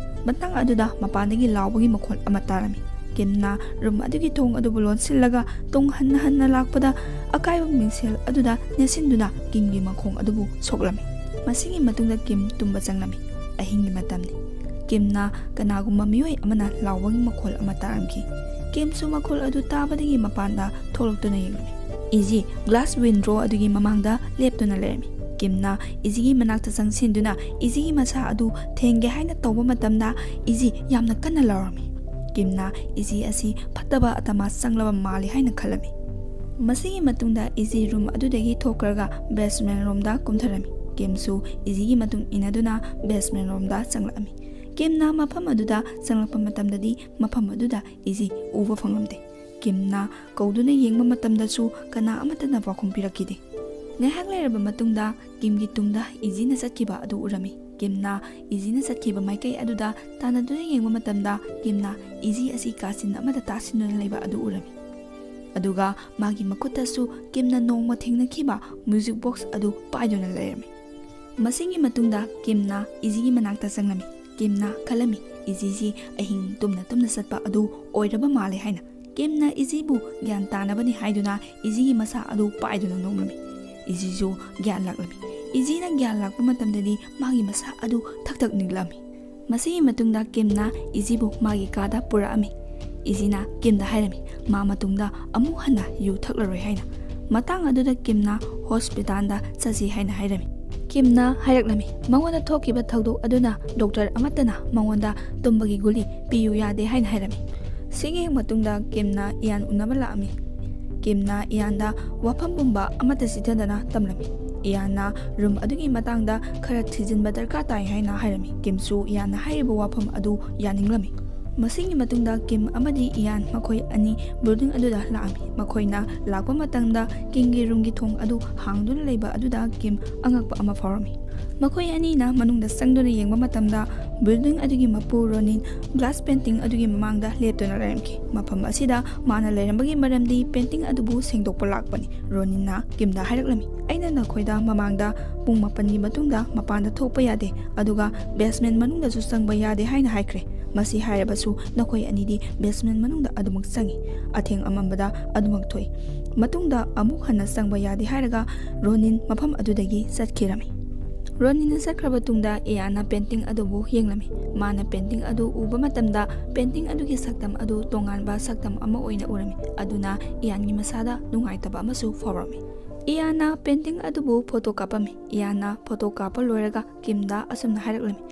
ꯃꯇꯥꯡ ꯑꯗꯨꯗ ꯃꯄꯥꯟꯗꯒꯤ ꯂꯥꯎꯕꯒꯤ ꯃꯈꯣꯜ ꯑꯃ ꯇꯥꯔꯝꯃꯤ꯫ ꯀꯤꯝꯅ ꯔꯨꯝ ꯑꯗꯨꯒꯤ ꯊꯣꯡ ꯑꯗꯨꯕꯨ ꯂꯣꯟꯁꯤꯜꯂꯒ ꯇꯨꯡ ꯍꯟꯅ ꯍꯟꯅ ꯂꯥꯛꯄꯗ ꯑꯀꯥꯏꯕ ꯃꯤꯡꯁꯦꯜ ꯑꯗꯨꯗ ꯅꯦꯠꯁꯤꯟꯗꯨꯅ ꯀꯤꯝꯒꯤ ꯃꯈꯣꯡ ꯑꯗꯨꯕꯨ ꯁꯣꯛꯂꯝꯃꯤ꯫ ꯃꯁꯤꯒꯤ ꯃꯇꯨꯡꯗ ꯀꯤꯝ ꯇꯨꯝꯕ ꯆꯪꯂꯝꯃꯤ꯫ ꯑꯍꯤꯡꯒꯤ ꯃꯇꯝꯅꯤ꯫ ꯀꯤꯝꯅ ꯀꯅꯥꯒꯨꯝꯕ ꯃꯤꯑꯣꯏ ꯑꯃꯅ ꯂꯥꯎꯕꯒꯤ ꯃꯈꯣꯜ ꯑꯃ ꯇꯥꯔꯝꯈꯤ꯫ ꯀꯤꯝꯁꯨ ꯃꯈꯣꯜ ꯑꯗꯨ ꯇꯥꯕꯗꯒꯤ ꯃꯄꯥꯟꯗ ꯊꯣꯛꯂꯛꯇꯨꯅ ꯌꯦꯡꯂꯝꯃꯤ꯫ ꯏꯖꯤ ꯒ꯭ꯂꯥꯁ ꯋꯤꯟꯗ꯭ꯔꯣ ꯑꯗꯨꯒꯤ ꯃꯃꯥꯡꯗ ꯂꯦꯞꯇꯨꯅ ꯂꯩꯔꯝꯃꯤ꯫ ꯀꯤꯝꯅ ꯏꯖꯤꯒꯤ ꯃꯅꯥꯛꯇ ꯆꯪꯁꯤꯟꯗꯨꯅ ꯏꯖꯤꯒꯤ ꯃꯁꯥ ꯑꯗꯨ ꯊꯦꯡꯒꯦ ꯍꯥꯏꯅ ꯇꯧꯕ ꯃꯇꯝꯗ ꯏꯖꯤ ꯌꯥꯝꯅ ꯀꯟꯅ ꯂꯥꯎꯔꯝꯃꯤ꯫ ꯀꯤꯝꯅ ꯏꯖꯤ ꯑꯁꯤ ꯐꯠꯇꯕ ꯑꯇꯃ ꯆꯪꯂꯕ ꯃꯥꯜꯂꯤ ꯍꯥꯏꯅ ꯈꯜꯂꯝꯃꯤ꯫ ꯃꯁꯤꯒꯤ ꯃꯇꯨꯡꯗ ꯏꯖꯤ ꯔꯨꯝ ꯑꯗꯨꯗꯒꯤ ꯊꯣꯛꯈ꯭ꯔꯒ ꯕꯦꯁꯃꯦꯟ ꯔꯣꯝꯗ ꯀꯨꯝꯊꯔꯝꯃꯤ꯫ ꯀꯤꯝꯁꯨ ꯏꯖꯤꯒꯤ ꯃꯇꯨꯡ ꯏꯟꯅꯗꯨꯅ ꯕꯦꯁꯃꯦꯟ ꯔꯣꯝꯗ ꯆꯪꯂꯛꯂꯝꯃꯤ꯫ ꯀꯤꯝꯅ ꯃꯐꯝ ꯑꯗꯨꯗ ꯆꯪꯂꯛꯄ ꯃꯇꯝꯗꯗꯤ ꯃꯐꯝ ꯑꯗꯨꯗ ꯏꯖꯤ ꯎꯕ ꯐꯪꯂꯝꯗꯦ꯫ ꯀꯤꯝꯅ ꯀꯧꯗꯨꯅ ꯌꯦꯡꯕ ꯃꯇꯝꯗꯁꯨ ꯀꯅꯥ ꯑꯃꯠꯇꯅ ꯄꯥꯎꯈꯨꯝ ꯄꯤꯔꯛꯈꯤꯗꯦ꯫ ꯉꯥꯏꯍꯥꯛ ꯂꯩꯔꯕ ꯃꯇꯨꯡꯗ ꯀꯤꯝꯒꯤ ꯇꯨꯡꯗ ꯏꯖꯤꯅ ꯆꯠꯈꯤꯕ ꯑꯗꯨ ꯎꯔꯝꯃꯤ꯫ ꯀꯤꯝꯅ ꯏꯖꯤꯅ ꯆꯠꯈꯤꯕ ꯃꯥꯏꯀꯩ ꯑꯗꯨꯗ ꯇꯥꯟꯅꯗꯨꯅ ꯌꯦꯡꯕ ꯃꯇꯝꯗ ꯀꯤꯝꯅ ꯏꯖꯤ ꯑꯁꯤ ꯀꯥꯆꯤꯟ ꯑꯃꯗ ꯇꯥꯁꯤꯟꯗꯨꯅ ꯂꯩꯕ ꯑꯗꯨ ꯎꯔꯝꯃꯤ꯫ ꯑꯗꯨꯒ ꯃꯥꯒꯤ ꯃꯈꯨꯠꯇꯁꯨ ꯀꯤꯝꯅ ꯅꯣꯡꯃ ꯊꯦꯡꯅꯈꯤꯕ ꯃ꯭ꯌꯨꯖꯤꯛ ꯕꯣꯛꯁ ꯑꯗꯨ ꯄꯥꯏꯗꯨꯅ ꯂꯩꯔꯝꯃꯤ꯫ ꯃꯁꯤꯒꯤ ꯃꯇꯨꯡꯗ ꯀꯤꯝꯅ ꯏꯖꯤꯒꯤ ꯃꯅꯥꯛꯇ ꯆꯪꯂꯝꯃꯤ꯫ ꯀꯤꯝꯅ ꯈꯜꯂꯝꯃꯤ, ꯏꯖꯤꯁꯤ ꯑꯍꯤꯡ ꯇꯨꯝꯅ ꯇꯨꯝꯅ ꯆꯠꯄ ꯑꯗꯨ ꯑꯣꯏꯔꯕ ꯃꯥꯜꯂꯦ ꯍꯥꯏꯅ꯫ ꯀꯤꯝꯅ ꯏꯖꯤꯕꯨ ꯒ꯭ꯌꯥꯟ ꯇꯥꯅꯕꯅꯤ ꯍꯥꯏꯗꯨꯅ ꯏꯖꯤꯒꯤ ꯃꯁꯥ ꯑꯗꯨ ꯄꯥꯏꯗꯨꯅ ꯅꯣꯝꯂꯝꯃꯤ꯫ ꯏꯖꯤꯁꯨ ꯒ꯭ꯌꯥꯟ ꯂꯥꯛꯂꯝꯃꯤ꯫ ꯏꯖꯤꯅ ꯒ꯭ꯌꯥꯟ ꯂꯥꯛꯄ ꯃꯇꯝꯗꯗꯤ ꯃꯥꯒꯤ ꯃꯁꯥ ꯑꯗꯨ ꯊꯛ ꯊꯛ ꯅꯤꯛꯂꯝꯃꯤ꯫ ꯃꯁꯤꯒꯤ ꯃꯇꯨꯡꯗ ꯀꯤꯝꯅ ꯏꯖꯤꯕꯨ ꯃꯥꯒꯤ ꯀꯥꯗ ꯄꯨꯔꯛꯑꯝꯃꯤ꯫ ꯏꯖꯤꯅ ꯀꯤꯝꯗ ꯍꯥꯏꯔꯝꯃꯤ, ꯃꯥ ꯃꯇꯨꯡꯗ ꯑꯃꯨꯛ ꯍꯟꯅ ꯌꯨ ꯊꯛꯂꯔꯣꯏ ꯍꯥꯏꯅ꯫ ꯃꯇꯥꯡ ꯑꯗꯨꯗ ꯀꯤꯝꯅ ꯍꯣꯁꯄꯤꯇꯥꯜꯗ ꯆꯠꯁꯤ ꯍꯥꯏꯅ ꯍꯥꯏꯔꯝꯃꯤ꯫ ꯀꯤꯝꯅ ꯍꯥꯏꯔꯛꯂꯝꯃꯤ, ꯃꯉꯣꯟꯗ ꯊꯣꯛꯈꯤꯕ ꯊꯧꯗꯣꯛ ꯑꯗꯨꯅ ꯗꯣꯛꯇꯔ ꯑꯃꯠꯇꯅ ꯃꯉꯣꯟꯗ ꯇꯨꯝꯕꯒꯤ ꯒꯨꯂꯤ ꯄꯤꯌꯨ ꯌꯥꯗꯦ ꯍꯥꯏꯅ ꯍꯥꯏꯔꯝꯃꯤ꯫ ꯁꯤꯒꯤ ꯍꯦꯛ ꯃꯇꯨꯡꯗ ꯀꯤꯝꯅ ꯏꯌꯥꯟ ꯎꯅꯕ ꯂꯥꯛꯑꯝꯃꯤ꯫ ꯀꯤꯝꯅ ꯏꯌꯥꯟꯗ ꯋꯥꯐꯝ ꯄꯨꯝꯕ ꯑꯃꯠꯇ ꯆꯤꯊꯗꯅ ꯇꯝꯂꯝꯃꯤ꯫ ꯏꯌꯥꯟꯅ ꯔꯨꯝ ꯑꯗꯨꯒꯤ ꯃꯇꯥꯡꯗ ꯈꯔ ꯊꯤꯖꯤꯟꯕ ꯗꯔꯀꯥꯔ ꯇꯥꯏ ꯍꯥꯏꯅ ꯍꯥꯏꯔꯝꯃꯤ꯫ ꯀꯤꯝꯁꯨ ꯏꯌꯥꯟꯅ ꯍꯥꯏꯔꯤꯕ ꯋꯥꯐꯝ ꯑꯗꯨ ꯌꯥꯅꯤꯡꯂꯝꯃꯤ꯫ ꯃꯁꯤꯒꯤ ꯃꯇꯨꯡꯗ ꯀꯤꯝ ꯑꯃꯗꯤ ꯏꯌꯥꯟ ꯃꯈꯣꯏ ꯑꯅꯤ ꯕꯤꯜꯗꯤꯡ ꯑꯗꯨꯗ ꯂꯥꯛꯑꯝꯃꯤ꯫ ꯃꯈꯣꯏꯅ ꯂꯥꯛꯄ ꯃꯇꯝꯗ ꯀꯤꯝꯒꯤ ꯔꯨꯝꯒꯤ ꯊꯣꯡ ꯑꯗꯨ ꯍꯥꯡꯗꯨꯅ ꯂꯩꯕ ꯑꯗꯨꯗ ꯀꯤꯝ ꯑꯉꯛꯄ ꯑꯃ ꯐꯥꯎꯔꯝꯃꯤ꯫ ꯃꯈꯣꯏ ꯑꯅꯤꯅ ꯃꯅꯨꯡꯗ ꯆꯪꯗꯨꯅ ꯌꯦꯡꯕ ꯃꯇꯝꯗ, building ꯑꯗꯨꯒꯤ ꯃꯄꯨ ꯔꯣꯅꯤꯟ glass painting ꯑꯗꯨꯒꯤ ꯃꯃꯥꯡꯗ ꯂꯦꯞꯇꯨꯅ ꯂꯩꯔꯝꯈꯤ꯫ ꯃꯐꯝ ꯑꯁꯤꯗ ꯃꯥꯅ ꯂꯩꯔꯝꯕꯒꯤ ꯃꯔꯝꯗꯤ painting ꯑꯗꯨꯕꯨ ꯁꯦꯡꯗꯣꯛꯄ ꯂꯥꯛꯄꯅꯤ꯫ ꯔꯣꯅꯤꯟꯅ ꯀꯤꯝꯗ ꯍꯥꯏꯔꯛꯂꯝꯃꯤ, "ꯑꯩꯅ ꯅꯈꯣꯏꯗ ꯃꯃꯥꯡꯗ ꯄꯨꯡ ꯃꯥꯄꯟꯒꯤ ꯃꯇꯨꯡꯗ ꯃꯄꯥꯟꯗ ꯊꯣꯛꯄ ꯌꯥꯗꯦ, ꯑꯗꯨꯒ basement ꯃꯅꯨꯡꯗꯁꯨ ꯆꯪꯕ ꯌꯥꯗꯦ ꯍꯥꯏꯅ ꯍꯥꯏꯈ꯭ꯔꯦ꯫ ꯃꯁꯤ ꯍꯥꯏꯔꯕꯁꯨ ꯅꯈꯣꯏ ꯑꯅꯤꯗꯤ basement ꯃꯅꯨꯡꯗ ꯑꯗꯨꯃꯛ ꯆꯪꯏ, ꯑꯊꯦꯡ ꯑꯃꯝꯕꯗ ꯑꯗꯨꯃꯛ ꯊꯣꯛꯏ꯫ ꯃꯇꯨꯡꯗ ꯑꯃꯨꯛ ꯍꯟꯅ ꯆꯪꯕ ꯌꯥꯗꯦ" ꯍꯥꯏꯔꯒ ꯔꯣꯅꯤꯟ ꯃꯐꯝ ꯑꯗꯨꯗꯒꯤ ꯆꯠꯈꯤꯔꯝꯃꯤ꯫ ꯔꯣꯅꯤꯟꯅ ꯆꯠꯈ꯭ꯔꯕ ꯇꯨꯡꯗ ꯏꯌꯥꯟꯅ painting ꯑꯗꯨꯕꯨ ꯌꯦꯡꯂꯝꯃꯤ꯫ ꯃꯥꯅ painting ꯑꯗꯨ ꯎꯕ ꯃꯇꯝꯗ, painting ꯑꯗꯨꯒꯤ ꯁꯛꯇꯝ ꯑꯗꯨ ꯇꯣꯉꯥꯟꯕ ꯁꯛꯇꯝ ꯑꯃ ꯑꯣꯏꯅ ꯎꯔꯝꯃꯤ꯫ ꯑꯗꯨꯅ ꯏꯌꯥꯟꯒꯤ ꯃꯁꯥꯗ ꯅꯨꯡꯉꯥꯏꯇꯕ ꯑꯃꯁꯨ ꯐꯥꯎꯔꯝꯃꯤ꯫ ꯏꯌꯥꯟꯅ painting ꯑꯗꯨꯕꯨ photo ꯀꯥꯞꯄꯝꯃꯤ꯫ ꯏꯌꯥꯟꯅ photo ꯀꯥꯞꯄ ꯂꯣꯏꯔꯒ ꯀꯤꯝꯗ ꯑꯁꯨꯝꯅ ꯍꯥꯏꯔꯛꯂꯝꯃꯤ,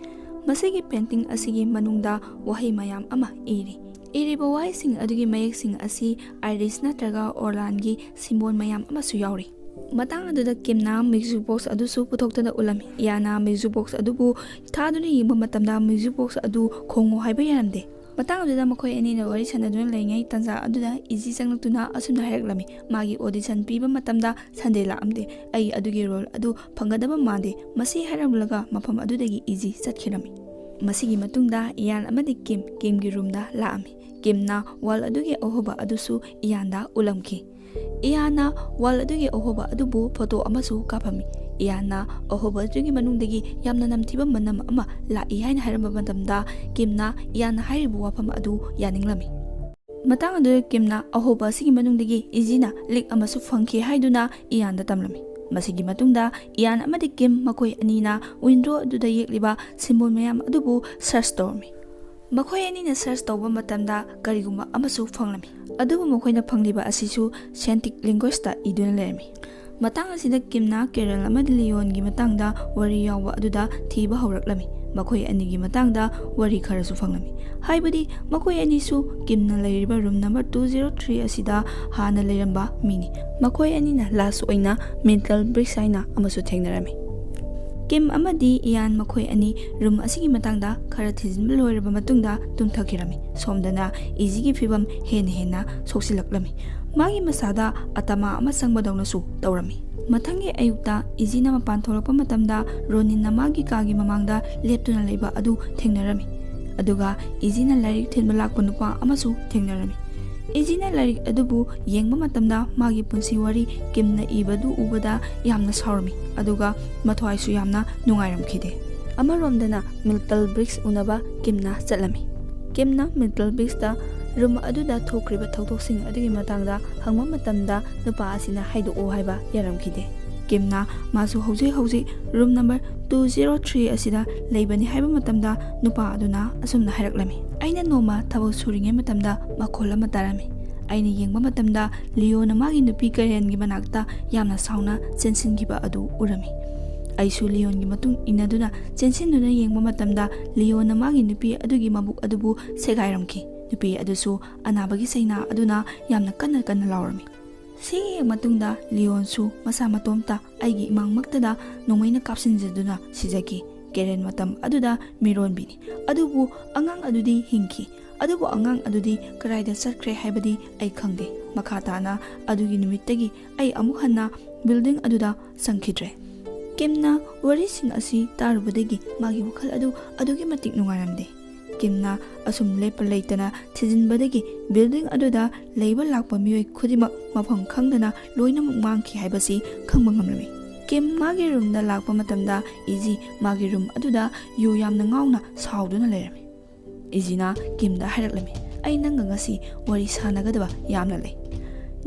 "ꯃꯁꯤꯒꯤ painting ꯑꯁꯤꯒꯤ ꯃꯅꯨꯡꯗ ꯋꯥꯍꯩ ꯃꯌꯥꯝ ꯑꯃ ꯏꯔꯤ꯫ ꯏꯔꯤꯕ ꯋꯥꯍꯩꯁꯤꯡ ꯑꯗꯨꯒꯤ ꯃꯌꯦꯛꯁꯤꯡ ꯑꯁꯤ ꯑꯥꯏꯔꯤꯁ ꯅꯠꯇ꯭ꯔꯒ ꯑꯣꯔꯂꯥꯟꯒꯤ symbol ꯃꯌꯥꯝ ꯑꯃꯁꯨ ꯌꯥꯎꯔꯤ꯫" ꯃꯇꯥꯡ ꯑꯗꯨꯗ ꯀꯤꯝꯅ music box ꯑꯗꯨꯁꯨ ꯄꯨꯊꯣꯛꯇꯨꯅ ꯎꯠꯂꯝꯃꯤ꯫ ꯏꯌꯥꯟꯅ music box ꯑꯗꯨꯕꯨ ꯊꯥꯗꯨꯅ ꯌꯦꯡꯕ ꯃꯇꯝꯗ music box ꯑꯗꯨ ꯈꯣꯡꯉꯨ ꯍꯥꯏꯕ ꯌꯥꯔꯝꯗꯦ꯫ ꯃꯇꯥꯡ ꯑꯗꯨꯗ ꯃꯈꯣꯏ ꯑꯅꯤꯅ ꯋꯥꯔꯤ ꯁꯥꯟꯅꯗꯨꯅ ꯂꯩꯔꯤꯉꯩ ꯇꯥꯟꯖꯥ ꯑꯗꯨꯗ ꯏꯖꯤ ꯆꯪꯂꯛꯇꯨꯅ ꯑꯁꯨꯝꯅ ꯍꯥꯏꯔꯛꯂꯝꯃꯤ, "ꯃꯥꯒꯤ audition ꯄꯤꯕ ꯃꯇꯝꯗ Sunday ꯂꯥꯛꯂꯝꯗꯦ꯫ ꯑꯩ ꯑꯗꯨꯒꯤ role ꯑꯗꯨ ꯐꯪꯒꯗꯕ ꯃꯥꯟꯗꯦ꯫" ꯃꯁꯤ ꯍꯥꯏꯔꯝꯂꯒ ꯃꯐꯝ ꯑꯗꯨꯗꯒꯤ ꯏꯖꯤ ꯆꯠꯈꯤꯔꯝꯃꯤ꯫ ꯃꯁꯤꯒꯤ ꯃꯇꯨꯡꯗ ꯏꯌꯥꯟ ꯑꯃꯗꯤ ꯀꯤꯝ, ꯀꯤꯝꯒꯤ roomꯗ ꯂꯥꯛꯂꯝꯃꯤ꯫ ꯀꯤꯝꯅ wall ꯑꯗꯨꯒꯤ ꯑꯍꯣꯕ ꯑꯗꯨꯁꯨ ꯏꯌꯥꯟꯗ ꯎꯠꯂꯝꯈꯤ꯫ ꯏꯌꯥꯟꯅ wall ꯑꯗꯨꯒꯤ ꯑꯍꯣꯕ ꯑꯗꯨꯕꯨ photo ꯑꯃꯁꯨ ꯀꯥꯞꯂꯝꯃꯤ꯫ ꯏꯌꯥꯟꯅ ꯑꯍꯣꯕ ꯑꯗꯨꯒꯤ ꯃꯅꯨꯡꯗꯒꯤ ꯌꯥꯝꯅ ꯅꯝꯊꯤꯕ ꯃꯅꯝ ꯑꯃ ꯂꯥꯛꯏ ꯍꯥꯏꯅ ꯍꯥꯏꯔꯝꯕ ꯃꯇꯝꯗ, ꯀꯤꯝꯅ ꯏꯌꯥꯟꯅ ꯍꯥꯏꯔꯤꯕ ꯋꯥꯐꯝ ꯑꯗꯨ ꯌꯥꯅꯤꯡꯂꯝꯃꯤ꯫ ꯃꯇꯥꯡ ꯑꯗꯨꯗ ꯀꯤꯝꯅ ꯑꯍꯣꯕ ꯑꯁꯤꯒꯤ ꯃꯅꯨꯡꯗꯒꯤ ꯏꯖꯤꯅ ꯂꯤꯛ ꯑꯃꯁꯨ ꯐꯪꯈꯤ ꯍꯥꯏꯗꯨꯅ ꯏꯌꯥꯟꯗ ꯇꯝꯂꯝꯃꯤ꯫ ꯃꯁꯤꯒꯤ ꯃꯇꯨꯡꯗ ꯏꯌꯥꯟ ꯑꯃꯗꯤ ꯀꯤꯝ ꯃꯈꯣꯏ ꯑꯅꯤꯅ window ꯑꯗꯨꯗ ꯌꯦꯛꯂꯤꯕ symbol ꯃꯌꯥꯝ ꯑꯗꯨꯕꯨ search ꯇꯧꯔꯝꯃꯤ꯫ ꯃꯈꯣꯏ ꯑꯅꯤꯅ search ꯇꯧꯕ ꯃꯇꯝꯗ ꯀꯔꯤꯒꯨꯝꯕ ꯑꯃꯁꯨ ꯐꯪꯂꯝꯃꯤ, ꯑꯗꯨꯕꯨ ꯃꯈꯣꯏꯅ ꯐꯪꯂꯤꯕ ꯑꯁꯤꯁꯨ Celtic languageꯇ ꯏꯗꯨꯅ ꯂꯩꯔꯝꯃꯤ꯫ ꯃꯇꯥꯡ ꯑꯁꯤꯗ ꯀꯤꯝꯅ ꯀꯦꯔꯜ ꯑꯃꯗꯤ ꯂꯤꯌꯣꯟꯒꯤ ꯃꯇꯥꯡꯗ ꯋꯥꯔꯤ ꯌꯥꯎꯕ ꯑꯗꯨꯗ ꯊꯤꯕ ꯍꯧꯔꯛꯂꯝꯃꯤ꯫ ꯃꯈꯣꯏ ꯑꯅꯤꯒꯤ ꯃꯇꯥꯡꯗ ꯋꯥꯔꯤ ꯈꯔꯁꯨ ꯐꯪꯂꯝꯃꯤ, ꯍꯥꯏꯕꯗꯤ ꯃꯈꯣꯏ ꯑꯅꯤꯁꯨ ꯀꯤꯝꯅ ꯂꯩꯔꯤꯕ room number two zero three ꯑꯁꯤꯗ ꯍꯥꯟꯅ ꯂꯩꯔꯝꯕ ꯃꯤꯅꯤ꯫ ꯃꯈꯣꯏ ꯑꯅꯤꯅ last ꯑꯣꯏꯅ Middle Bridge ꯍꯥꯏꯅ ꯑꯃꯁꯨ ꯊꯦꯡꯅꯔꯝꯃꯤ꯫ ꯀꯤꯝ ꯑꯃꯗꯤ ꯏꯌꯥꯟ ꯃꯈꯣꯏ ꯑꯅꯤ room ꯑꯁꯤꯒꯤ ꯃꯇꯥꯡꯗ ꯈꯔ ꯊꯤꯖꯤꯟꯕ ꯂꯣꯏꯔꯕ ꯃꯇꯨꯡꯗ ꯇꯨꯝꯊꯈꯤꯔꯝꯃꯤ꯫ ꯁꯣꯝꯗꯅ ꯏꯖꯤꯒꯤ ꯐꯤꯕꯝ ꯍꯦꯟꯅ ꯍꯦꯟꯅ ꯁꯣꯛꯆꯤꯜꯂꯛꯂꯝꯃꯤ꯫ ꯃꯥꯒꯤ ꯃꯁꯥꯗ ꯑꯇꯃꯥ ꯑꯃ ꯆꯪꯕꯗꯧꯅꯁꯨ ꯇꯧꯔꯝꯃꯤ꯫ ꯃꯊꯪꯒꯤ ꯑꯌꯨꯛꯇ ꯏꯖꯤꯅ ꯃꯄꯥꯟ ꯊꯣꯛꯂꯛꯄ ꯃꯇꯝꯗ ꯔꯣꯅꯤꯟꯅ ꯃꯥꯒꯤ ꯀꯥꯒꯤ ꯃꯃꯥꯡꯗ ꯂꯦꯞꯇꯨꯅ ꯂꯩꯕ ꯑꯗꯨ ꯊꯦꯡꯅꯔꯝꯃꯤ꯫ ꯑꯗꯨꯒ ꯏꯖꯤꯅ ꯂꯥꯏꯔꯤꯛ ꯊꯤꯟꯕ ꯂꯥꯛꯄ ꯅꯨꯄꯥ ꯑꯃꯁꯨ ꯊꯦꯡꯅꯔꯝꯃꯤ꯫ ꯏꯖꯤꯅ ꯂꯥꯏꯔꯤꯛ ꯑꯗꯨꯕꯨ ꯌꯦꯡꯕ ꯃꯇꯝꯗ ꯃꯥꯒꯤ ꯄꯨꯟꯁꯤ ꯋꯥꯔꯤ ꯀꯤꯝꯅ ꯏꯕꯗꯨ ꯎꯕꯗ ꯌꯥꯝꯅ ꯁꯥꯎꯔꯝꯃꯤ, ꯑꯗꯨꯒ ꯃꯊ꯭ꯋꯥꯏꯁꯨ ꯌꯥꯝꯅ ꯅꯨꯡꯉꯥꯏꯔꯝꯈꯤꯗꯦ꯫ ꯑꯃꯔꯣꯝꯗꯅ ꯃꯤꯜꯇꯜ ꯕ꯭ꯔꯤꯛꯁ ꯎꯅꯕ ꯀꯤꯝꯅ ꯆꯠꯂꯝꯃꯤ꯫ ꯀꯤꯝꯅ ꯃꯤꯜꯇꯜ ꯕ꯭ꯔꯤꯛꯁꯇ ꯔꯨꯝ ꯑꯗꯨꯗ ꯊꯣꯛꯈ꯭ꯔꯤꯕ ꯊꯧꯗꯣꯛꯁꯤꯡ ꯑꯗꯨꯒꯤ ꯃꯇꯥꯡꯗ ꯍꯪꯕ ꯃꯇꯝꯗ ꯅꯨꯄꯥ ꯑꯁꯤꯅ ꯍꯥꯏꯗꯣꯛꯑꯣ ꯍꯥꯏꯕ ꯌꯥꯔꯝꯈꯤꯗꯦ꯫ ꯀꯤꯝꯅ ꯃꯥꯁꯨ ꯍꯧꯖꯤꯛ ꯍꯧꯖꯤꯛ room number two zero three ꯑꯁꯤꯗ ꯂꯩꯕꯅꯤ ꯍꯥꯏꯕ ꯃꯇꯝꯗ ꯅꯨꯄꯥ ꯑꯗꯨꯅ ꯑꯁꯨꯝꯅ ꯍꯥꯏꯔꯛꯂꯝꯃꯤ, "ꯑꯩꯅ ꯅꯣꯡꯃ ꯊꯕꯛ ꯁꯨꯔꯤꯉꯩ ꯃꯇꯝꯗ ꯃꯈꯣꯜ ꯑꯃ ꯇꯥꯔꯝꯃꯤ꯫ ꯑꯩꯅ ꯌꯦꯡꯕ ꯃꯇꯝꯗ ꯂꯤꯌꯣꯅ ꯃꯥꯒꯤ ꯅꯨꯄꯤ ꯀꯦꯔꯦꯟꯒꯤ ꯃꯅꯥꯛꯇ ꯌꯥꯝꯅ ꯁꯥꯎꯅ ꯆꯦꯟꯁꯤꯟꯈꯤꯕ ꯑꯗꯨ ꯎꯔꯝꯃꯤ꯫ ꯑꯩꯁꯨ ꯂꯤꯌꯣꯟꯒꯤ ꯃꯇꯨꯡ ꯏꯟꯅꯗꯨꯅ ꯆꯦꯟꯁꯤꯟꯗꯨꯅ ꯌꯦꯡꯕ ꯃꯇꯝꯗ ꯂꯤꯌꯣꯟꯅ ꯃꯥꯒꯤ ꯅꯨꯄꯤ ꯑꯗꯨꯒꯤ ꯃꯕꯨꯛ ꯑꯗꯨꯕꯨ ꯁꯦꯒꯥꯏꯔꯝꯈꯤ꯫ ꯅꯨꯄꯤ ꯑꯗꯨꯁꯨ ꯑꯅꯥꯕꯒꯤ ꯆꯩꯅꯥ ꯑꯗꯨꯅ ꯌꯥꯝꯅ ꯀꯟꯅ ꯀꯟꯅ ꯂꯥꯎꯔꯝꯃꯤ꯫ ꯁꯤꯒꯤ ꯍꯦꯛ ꯃꯇꯨꯡꯗ ꯂꯤꯌꯣꯟꯁꯨ ꯃꯁꯥ ꯃꯇꯣꯝꯇ ꯑꯩꯒꯤ ꯏꯃꯥꯡꯃꯛꯇꯗ ꯅꯣꯡꯃꯩꯅ ꯀꯥꯞꯁꯤꯟꯖꯗꯨꯅ ꯁꯤꯖꯈꯤ꯫ ꯀꯦꯔꯦꯟ ꯃꯇꯝ ꯑꯗꯨꯗ ꯃꯤꯔꯣꯟꯕꯤꯅꯤ꯫ ꯑꯗꯨꯕꯨ ꯑꯉꯥꯡ ꯑꯗꯨꯗꯤ ꯍꯤꯡꯈꯤ꯫ ꯑꯗꯨꯕꯨ ꯑꯉꯥꯡ ꯑꯗꯨꯗꯤ ꯀꯗꯥꯏꯗ ꯆꯠꯈ꯭ꯔꯦ ꯍꯥꯏꯕꯗꯤ ꯑꯩ ꯈꯪꯗꯦ꯫ ꯃꯈꯥ ꯇꯥꯅ ꯑꯗꯨꯒꯤ ꯅꯨꯃꯤꯠꯇꯒꯤ ꯑꯩ ꯑꯃꯨꯛ ꯍꯟꯅ ꯕꯤꯜꯗꯤꯡ ꯑꯗꯨꯗ ꯆꯪꯈꯤꯗ꯭ꯔꯦ꯫" ꯀꯤꯝꯅ ꯋꯥꯔꯤꯁꯤꯡ ꯑꯁꯤ ꯇꯥꯔꯨꯕꯗꯒꯤ ꯃꯥꯒꯤ ꯋꯥꯈꯜ ꯑꯗꯨ ꯑꯗꯨꯛꯀꯤ ꯃꯇꯤꯛ ꯅꯨꯡꯉꯥꯏꯔꯝꯗꯦ꯫ ꯀꯤꯝꯅ ꯑꯁꯨꯝ ꯂꯦꯞꯄ ꯂꯩꯇꯅ ꯊꯤꯖꯤꯟꯕꯗꯒꯤ ꯕꯤꯜꯗꯤꯡ ꯑꯗꯨꯗ ꯂꯩꯕ ꯂꯥꯛꯄ ꯃꯤꯑꯣꯏ ꯈꯨꯗꯤꯡꯃꯛ ꯃꯐꯝ ꯈꯪꯗꯅ ꯂꯣꯏꯅꯃꯛ ꯃꯥꯡꯈꯤ ꯍꯥꯏꯕꯁꯤ ꯈꯪꯕ ꯉꯝꯂꯝꯃꯤ꯫ ꯀꯤꯝ ꯃꯥꯒꯤ ꯔꯨꯝꯗ ꯂꯥꯛꯄ ꯃꯇꯝꯗ ꯏꯖꯤ ꯃꯥꯒꯤ ꯔꯨꯝ ꯑꯗꯨꯗ ꯌꯨ ꯌꯥꯝꯅ ꯉꯥꯎꯅ ꯁꯥꯎꯗꯨꯅ ꯂꯩꯔꯝꯃꯤ꯫ ꯏꯖꯤꯅ ꯀꯤꯝꯗ ꯍꯥꯏꯔꯛꯂꯝꯃꯤ, "ꯑꯩ ꯅꯪꯒ ꯉꯁꯤ ꯋꯥꯔꯤ ꯁꯥꯟꯅꯒꯗꯕ ꯌꯥꯝꯅ ꯂꯩ꯫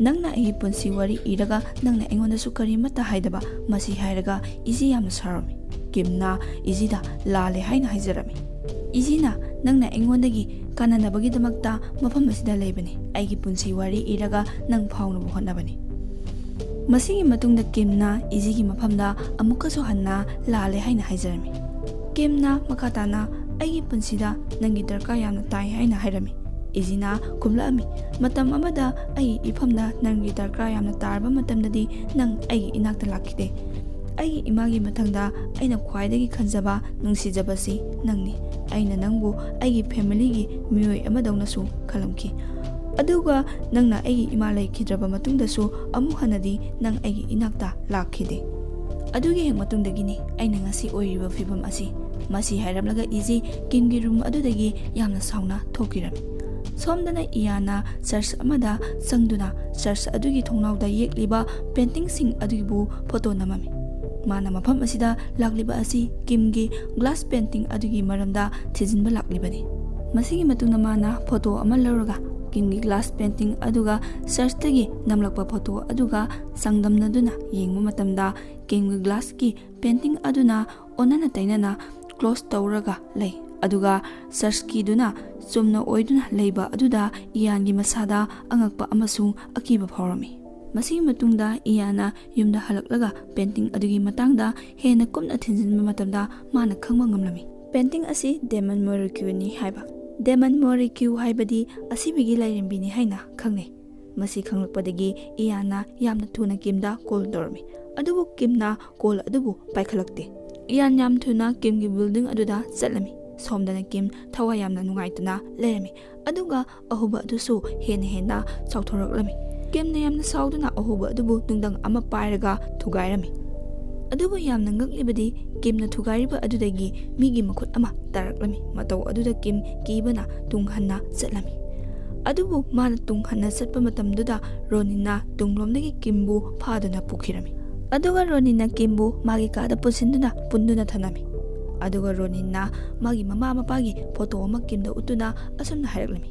ꯅꯪꯅ ꯑꯩꯒꯤ ꯄꯨꯟꯁꯤ ꯋꯥꯔꯤ ꯏꯔꯒ ꯅꯪꯅ ꯑꯩꯉꯣꯟꯗꯁꯨ ꯀꯔꯤꯃꯠꯇ ꯍꯥꯏꯗꯕ", ꯃꯁꯤ ꯍꯥꯏꯔꯒ ꯏꯖꯤ ꯌꯥꯝꯅ ꯁꯥꯎꯔꯝꯃꯤ꯫ ꯀꯤꯝꯅ ꯏꯖꯤꯗ ꯂꯥꯜꯂꯦ ꯍꯥꯏꯅ ꯍꯥꯏꯖꯔꯝꯃꯤ꯫ ꯏꯖꯤꯅ, "ꯅꯪꯅ ꯑꯩꯉꯣꯟꯗꯒꯤ ꯀꯥꯟꯅꯅꯕꯒꯤꯗꯃꯛꯇ ꯃꯐꯝ ꯑꯁꯤꯗ ꯂꯩꯕꯅꯤ꯫ ꯑꯩꯒꯤ ꯄꯨꯟꯁꯤ ꯋꯥꯔꯤ ꯏꯔꯒ ꯅꯪ ꯐꯥꯎꯅꯕ ꯍꯣꯠꯅꯕꯅꯤ꯫" ꯃꯁꯤꯒꯤ ꯃꯇꯨꯡꯗ ꯀꯤꯝꯅ ꯏꯖꯤꯒꯤ ꯃꯐꯝꯗ ꯑꯃꯨꯛꯀꯁꯨ ꯍꯟꯅ ꯂꯥꯜꯂꯦ ꯍꯥꯏꯅ ꯍꯥꯏꯖꯔꯝꯃꯤ꯫ ꯀꯤꯝꯅ ꯃꯈꯥ ꯇꯥꯅ, "ꯑꯩꯒꯤ ꯄꯨꯟꯁꯤꯗ ꯅꯪꯒꯤ ꯗꯔꯀꯥꯔ ꯌꯥꯝꯅ ꯇꯥꯏ" ꯍꯥꯏꯅ ꯍꯥꯏꯔꯝꯃꯤ꯫ ꯏꯖꯤꯅ ꯈꯨꯝꯂꯛꯑꯝꯃꯤ, "ꯃꯇꯝ ꯑꯃꯗ ꯑꯩꯒꯤ ꯏꯐꯝꯗ ꯅꯪꯒꯤ ꯗꯔꯀꯥꯔ ꯌꯥꯝꯅ ꯇꯥꯔꯕ ꯃꯇꯝꯗꯗꯤ ꯅꯪ ꯑꯩꯒꯤ ꯏꯅꯥꯛꯇ ꯂꯥꯛꯈꯤꯗꯦ꯫ ꯑꯩꯒꯤ ꯏꯃꯥꯒꯤ ꯃꯊꯪꯗ ꯑꯩꯅ ꯈ꯭ꯋꯥꯏꯗꯒꯤ ꯈꯟꯖꯕ, ꯅꯨꯡꯁꯤꯖꯕꯁꯤ ꯅꯪꯅꯤ꯫ ꯑꯩꯅ ꯅꯪꯕꯨ ꯑꯩꯒꯤ ꯐꯦꯃꯤꯂꯤꯒꯤ ꯃꯤꯑꯣꯏ ꯑꯃꯗꯧꯅꯁꯨ ꯈꯜꯂꯝꯈꯤ꯫ ꯑꯗꯨꯒ ꯅꯪꯅ ꯑꯩꯒꯤ ꯏꯃꯥ ꯂꯩꯈꯤꯗ꯭ꯔꯕ ꯃꯇꯨꯡꯗꯁꯨ ꯑꯃꯨꯛ ꯍꯟꯅꯗꯤ ꯅꯪ ꯑꯩꯒꯤ ꯏꯅꯥꯛꯇ ꯂꯥꯛꯈꯤꯗꯦ꯫ ꯑꯗꯨꯒꯤ ꯍꯦꯛ ꯃꯇꯨꯡꯗꯒꯤꯅꯤ ꯑꯩꯅ ꯉꯁꯤ ꯑꯣꯏꯔꯤꯕ ꯐꯤꯕꯝ ꯑꯁꯤ꯫ ꯃꯁꯤ ꯍꯥꯏꯔꯝꯂꯒ ꯏꯖꯤ ꯀꯤꯝꯒꯤ ꯔꯨꯝ ꯑꯗꯨꯗꯒꯤ ꯌꯥꯝꯅ ꯁꯥꯎꯅ ꯊꯣꯛꯈꯤꯔꯝꯃꯤ꯫ ꯁꯣꯝꯗꯅ ꯏꯌꯥꯟꯅ ꯆꯔꯆ ꯑꯃꯗ ꯆꯪꯗꯨꯅ ꯆꯔꯆ ꯑꯗꯨꯒꯤ ꯊꯣꯡꯅꯥꯎꯗ ꯌꯦꯛꯂꯤꯕ ꯄꯦꯟꯇꯤꯡꯁꯤꯡ ꯑꯗꯨꯒꯤꯕꯨ ꯐꯣꯇꯣ ꯅꯝꯃꯝꯃꯤ꯫ ꯃꯥꯅ ꯃꯐꯝ ꯑꯁꯤꯗ ꯂꯥꯛꯂꯤꯕ ꯑꯁꯤ ꯀꯤꯝꯒꯤ ꯒ꯭ꯂꯥꯁ ꯄꯦꯟꯇꯤꯡ ꯑꯗꯨꯒꯤ ꯃꯔꯝꯗ ꯊꯤꯖꯤꯟꯕ ꯂꯥꯛꯂꯤꯕꯅꯤ꯫ ꯃꯁꯤꯒꯤ ꯃꯇꯨꯡꯗ ꯃꯥꯅ ꯐꯣꯇꯣ ꯑꯃ ꯂꯧꯔꯒ ꯀꯤꯝꯒꯤ ꯒ꯭ꯂꯥꯁ ꯄꯦꯟꯇꯤꯡ ꯑꯗꯨꯒ ꯆꯔꯆꯇꯒꯤ ꯅꯝꯂꯛꯄ ꯐꯣꯇꯣ ꯑꯗꯨꯒ ꯆꯥꯡꯗꯝꯅꯗꯨꯅ ꯌꯦꯡꯕ ꯃꯇꯝꯗ ꯀꯤꯝꯒꯤ ꯒ꯭ꯂꯥꯁꯀꯤ ꯄꯦꯟꯇꯤꯡ ꯑꯗꯨꯅ ꯑꯣꯟꯅꯅ ꯇꯩꯅꯅ ꯀ꯭ꯂꯣꯖ ꯇꯧꯔꯒ ꯂꯩ꯫ ꯑꯗꯨꯒ ꯆꯔꯆꯀꯤꯗꯨꯅ ꯆꯨꯝꯅ ꯑꯣꯏꯗꯨꯅ ꯂꯩꯕ ꯑꯗꯨꯗ ꯏꯌꯥꯟꯒꯤ ꯃꯁꯥꯗ ꯑꯉꯛꯄ ꯑꯃꯁꯨꯡ ꯑꯀꯤꯕ ꯐꯥꯎꯔꯝꯃꯤ꯫ ꯃꯁꯤꯒꯤ ꯃꯇꯨꯡꯗ ꯏꯌꯥꯟꯅ ꯌꯨꯝꯗ ꯍꯜꯂꯛꯂꯒ ꯄꯦꯟꯇꯤꯡ ꯑꯗꯨꯒꯤ ꯃꯇꯥꯡꯗ ꯍꯦꯟꯅ ꯀꯨꯞꯅ ꯊꯤꯖꯤꯟꯕ ꯃꯇꯝꯗ ꯃꯥꯅ ꯈꯪꯕ ꯉꯝꯂꯝꯃꯤ꯫ ꯄꯦꯟꯇꯤꯡ ꯑꯁꯤ ꯗꯦꯃꯟ ꯃꯣꯔꯤꯀ꯭ꯌꯨꯅꯤ ꯍꯥꯏꯕ꯫ ꯗꯦꯃꯟ ꯃꯣꯔꯤꯀ꯭ꯌꯨ ꯍꯥꯏꯕꯗꯤ ꯑꯁꯤꯕꯒꯤ ꯂꯥꯏꯔꯦꯝꯕꯤꯅꯤ ꯍꯥꯏꯅ ꯈꯪꯅꯩ꯫ ꯃꯁꯤ ꯈꯪꯂꯛꯄꯗꯒꯤ ꯏꯌꯥꯟꯅ ꯌꯥꯝꯅ ꯊꯨꯅ ꯀꯤꯝꯗ ꯀꯣꯜ ꯇꯧꯔꯝꯃꯤ꯫ ꯑꯗꯨꯕꯨ ꯀꯤꯝꯅ ꯀꯣꯜ ꯑꯗꯨꯕꯨ ꯄꯥꯏꯈꯠꯂꯛꯇꯦ꯫ ꯏꯌꯥꯟ ꯌꯥꯝ ꯊꯨꯅ ꯀꯤꯝꯒꯤ ꯕꯤꯜꯗꯤꯡ ꯑꯗꯨꯗ ꯆꯠꯂꯝꯃꯤ꯫ ꯁꯣꯝꯗꯅ ꯀꯤꯝ ꯊꯋꯥꯏ ꯌꯥꯝꯅ ꯅꯨꯡꯉꯥꯏꯇꯅ ꯂꯩꯔꯝꯃꯤ꯫ ꯑꯗꯨꯒ ꯑꯍꯣꯕ ꯑꯗꯨꯁꯨ ꯍꯦꯟꯅ ꯍꯦꯟꯅ ꯆꯥꯎꯊꯣꯔꯛꯂꯝꯃꯤ꯫ ꯀꯤꯝꯅ ꯌꯥꯝꯅ ꯁꯥꯎꯗꯨꯅ ꯑꯍꯣꯕ ꯑꯗꯨꯕꯨ ꯅꯨꯡꯗꯪ ꯑꯃ ꯄꯥꯏꯔꯒ ꯊꯨꯒꯥꯏꯔꯝꯃꯤ꯫ ꯑꯗꯨꯕꯨ ꯌꯥꯝꯅ ꯉꯛꯂꯤꯕꯗꯤ ꯀꯤꯝꯅ ꯊꯨꯒꯥꯏꯔꯤꯕ ꯑꯗꯨꯗꯒꯤ ꯃꯤꯒꯤ ꯃꯈꯨꯠ ꯑꯃ ꯇꯥꯔꯛꯂꯝꯃꯤ꯫ ꯃꯇꯧ ꯑꯗꯨꯗ ꯀꯤꯝ ꯀꯤꯕꯅ ꯇꯨꯡ ꯍꯟꯅ ꯆꯠꯂꯝꯃꯤ꯫ ꯑꯗꯨꯕꯨ ꯃꯥꯅ ꯇꯨꯡ ꯍꯟꯅ ꯆꯠꯄ ꯃꯇꯝꯗꯨꯗ ꯔꯣꯅꯤꯟꯅ ꯇꯨꯡꯂꯣꯝꯗꯒꯤ ꯀꯤꯝꯕꯨ ꯐꯥꯗꯨꯅ ꯄꯨꯈꯤꯔꯝꯃꯤ꯫ ꯑꯗꯨꯒ ꯔꯣꯅꯤꯟꯅ ꯀꯤꯝꯕꯨ ꯃꯥꯒꯤ ꯀꯥꯗ ꯄꯨꯁꯤꯟꯗꯨꯅ ꯄꯨꯟꯗꯨꯅ ꯊꯝꯂꯝꯃꯤ꯫ ꯑꯗꯨꯒ ꯔꯣꯅꯤꯟꯅ ꯃꯥꯒꯤ ꯃꯃꯥ ꯃꯄꯥꯒꯤ ꯐꯣꯇꯣ ꯑꯃ ꯀꯤꯝꯗ ꯎꯠꯇꯨꯅ ꯑꯁꯨꯝꯅ ꯍꯥꯏꯔꯛꯂꯝꯃꯤ,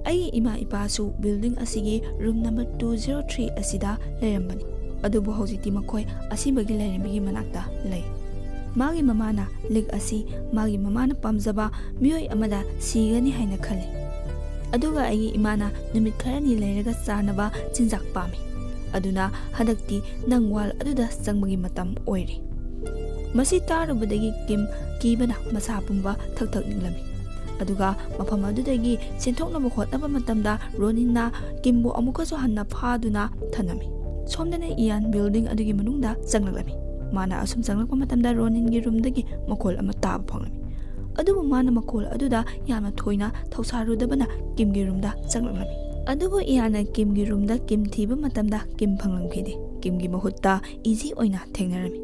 "ꯑꯩꯒꯤ ꯏꯃꯥ ꯏꯄꯥꯁꯨ ꯕꯤꯜꯗꯤꯡ ꯑꯁꯤꯒꯤ room number two zero three ꯑꯁꯤꯗ ꯂꯩꯔꯝꯕꯅꯤ꯫ ꯑꯗꯨꯕꯨ ꯍꯧꯖꯤꯛꯇꯤ ꯃꯈꯣꯏ ꯑꯁꯤꯕꯒꯤ ꯂꯥꯏꯔꯦꯝꯕꯤꯒꯤ ꯃꯅꯥꯛꯇ ꯂꯩ꯫ ꯃꯥꯒꯤ ꯃꯃꯥꯅ ꯂꯤꯛ ꯑꯁꯤ ꯃꯥꯒꯤ ꯃꯃꯥꯅ ꯄꯥꯝꯖꯕ ꯃꯤꯑꯣꯏ ꯑꯃꯗ ꯁꯤꯒꯅꯤ ꯍꯥꯏꯅ ꯈꯜꯂꯤ꯫ ꯑꯗꯨꯒ ꯑꯩꯒꯤ ꯏꯃꯥꯅ ꯅꯨꯃꯤꯠ ꯈꯔꯅꯤ ꯂꯩꯔꯒ ꯆꯥꯅꯕ ꯆꯤꯟꯖꯥꯛ ꯄꯥꯝꯃꯤ꯫ ꯑꯗꯨꯅ ꯍꯟꯗꯛꯇꯤ ꯅꯪ ꯋꯥꯜ ꯑꯗꯨꯗ ꯆꯪꯕꯒꯤ ꯃꯇꯝ ꯑꯣꯏꯔꯦ꯫" ꯃꯁꯤ ꯇꯥꯔꯨꯕꯗꯒꯤ ꯀꯤꯝ ꯀꯤꯕꯅ ꯃꯁꯥ ꯄꯨꯝꯕ ꯊꯛ ꯊꯛ ꯅꯤꯛꯂꯝꯃꯤ꯫ ꯑꯗꯨꯒ ꯃꯐꯝ ꯑꯗꯨꯗꯒꯤ ꯆꯦꯟꯊꯣꯛꯅꯕ ꯍꯣꯠꯅꯕ ꯃꯇꯝꯗ ꯔꯣꯅꯤꯟꯅ ꯀꯤꯝꯕꯨ ꯑꯃꯨꯛꯀꯁꯨ ꯍꯟꯅ ꯐꯥꯗꯨꯅ ꯊꯝꯂꯝꯃꯤ꯫ ꯁꯣꯝꯗꯅ ꯏꯌꯥꯟ ꯕꯤꯜꯗꯤꯡ ꯑꯗꯨꯒꯤ ꯃꯅꯨꯡꯗ ꯆꯪꯂꯛꯂꯝꯃꯤ꯫ ꯃꯥꯅ ꯑꯁꯨꯝ ꯆꯪꯂꯛꯄ ꯃꯇꯝꯗ ꯔꯣꯅꯤꯟꯒꯤ ꯔꯨꯝꯗꯒꯤ ꯃꯈꯣꯜ ꯑꯃ ꯇꯥꯕ ꯐꯪꯂꯝꯃꯤ꯫ ꯑꯗꯨꯕꯨ ꯃꯥꯅ ꯃꯈꯣꯜ ꯑꯗꯨꯗ ꯌꯥꯝꯅ ꯊꯣꯏꯅ ꯊꯧꯁꯥꯔꯨꯗꯕꯅ ꯀꯤꯝꯒꯤ ꯔꯨꯝꯗ ꯆꯪꯂꯛꯂꯝꯃꯤ꯫ ꯑꯗꯨꯕꯨ ꯏꯌꯥꯟꯅ ꯀꯤꯝꯒꯤ ꯔꯨꯝꯗ ꯀꯤꯝ ꯊꯤꯕ ꯃꯇꯝꯗ ꯀꯤꯝ ꯐꯪꯂꯝꯈꯤꯗꯦ꯫ ꯀꯤꯝꯒꯤ ꯃꯍꯨꯠꯇ ꯏꯖꯤ ꯑꯣꯏꯅ ꯊꯦꯡꯅꯔꯝꯃꯤ꯫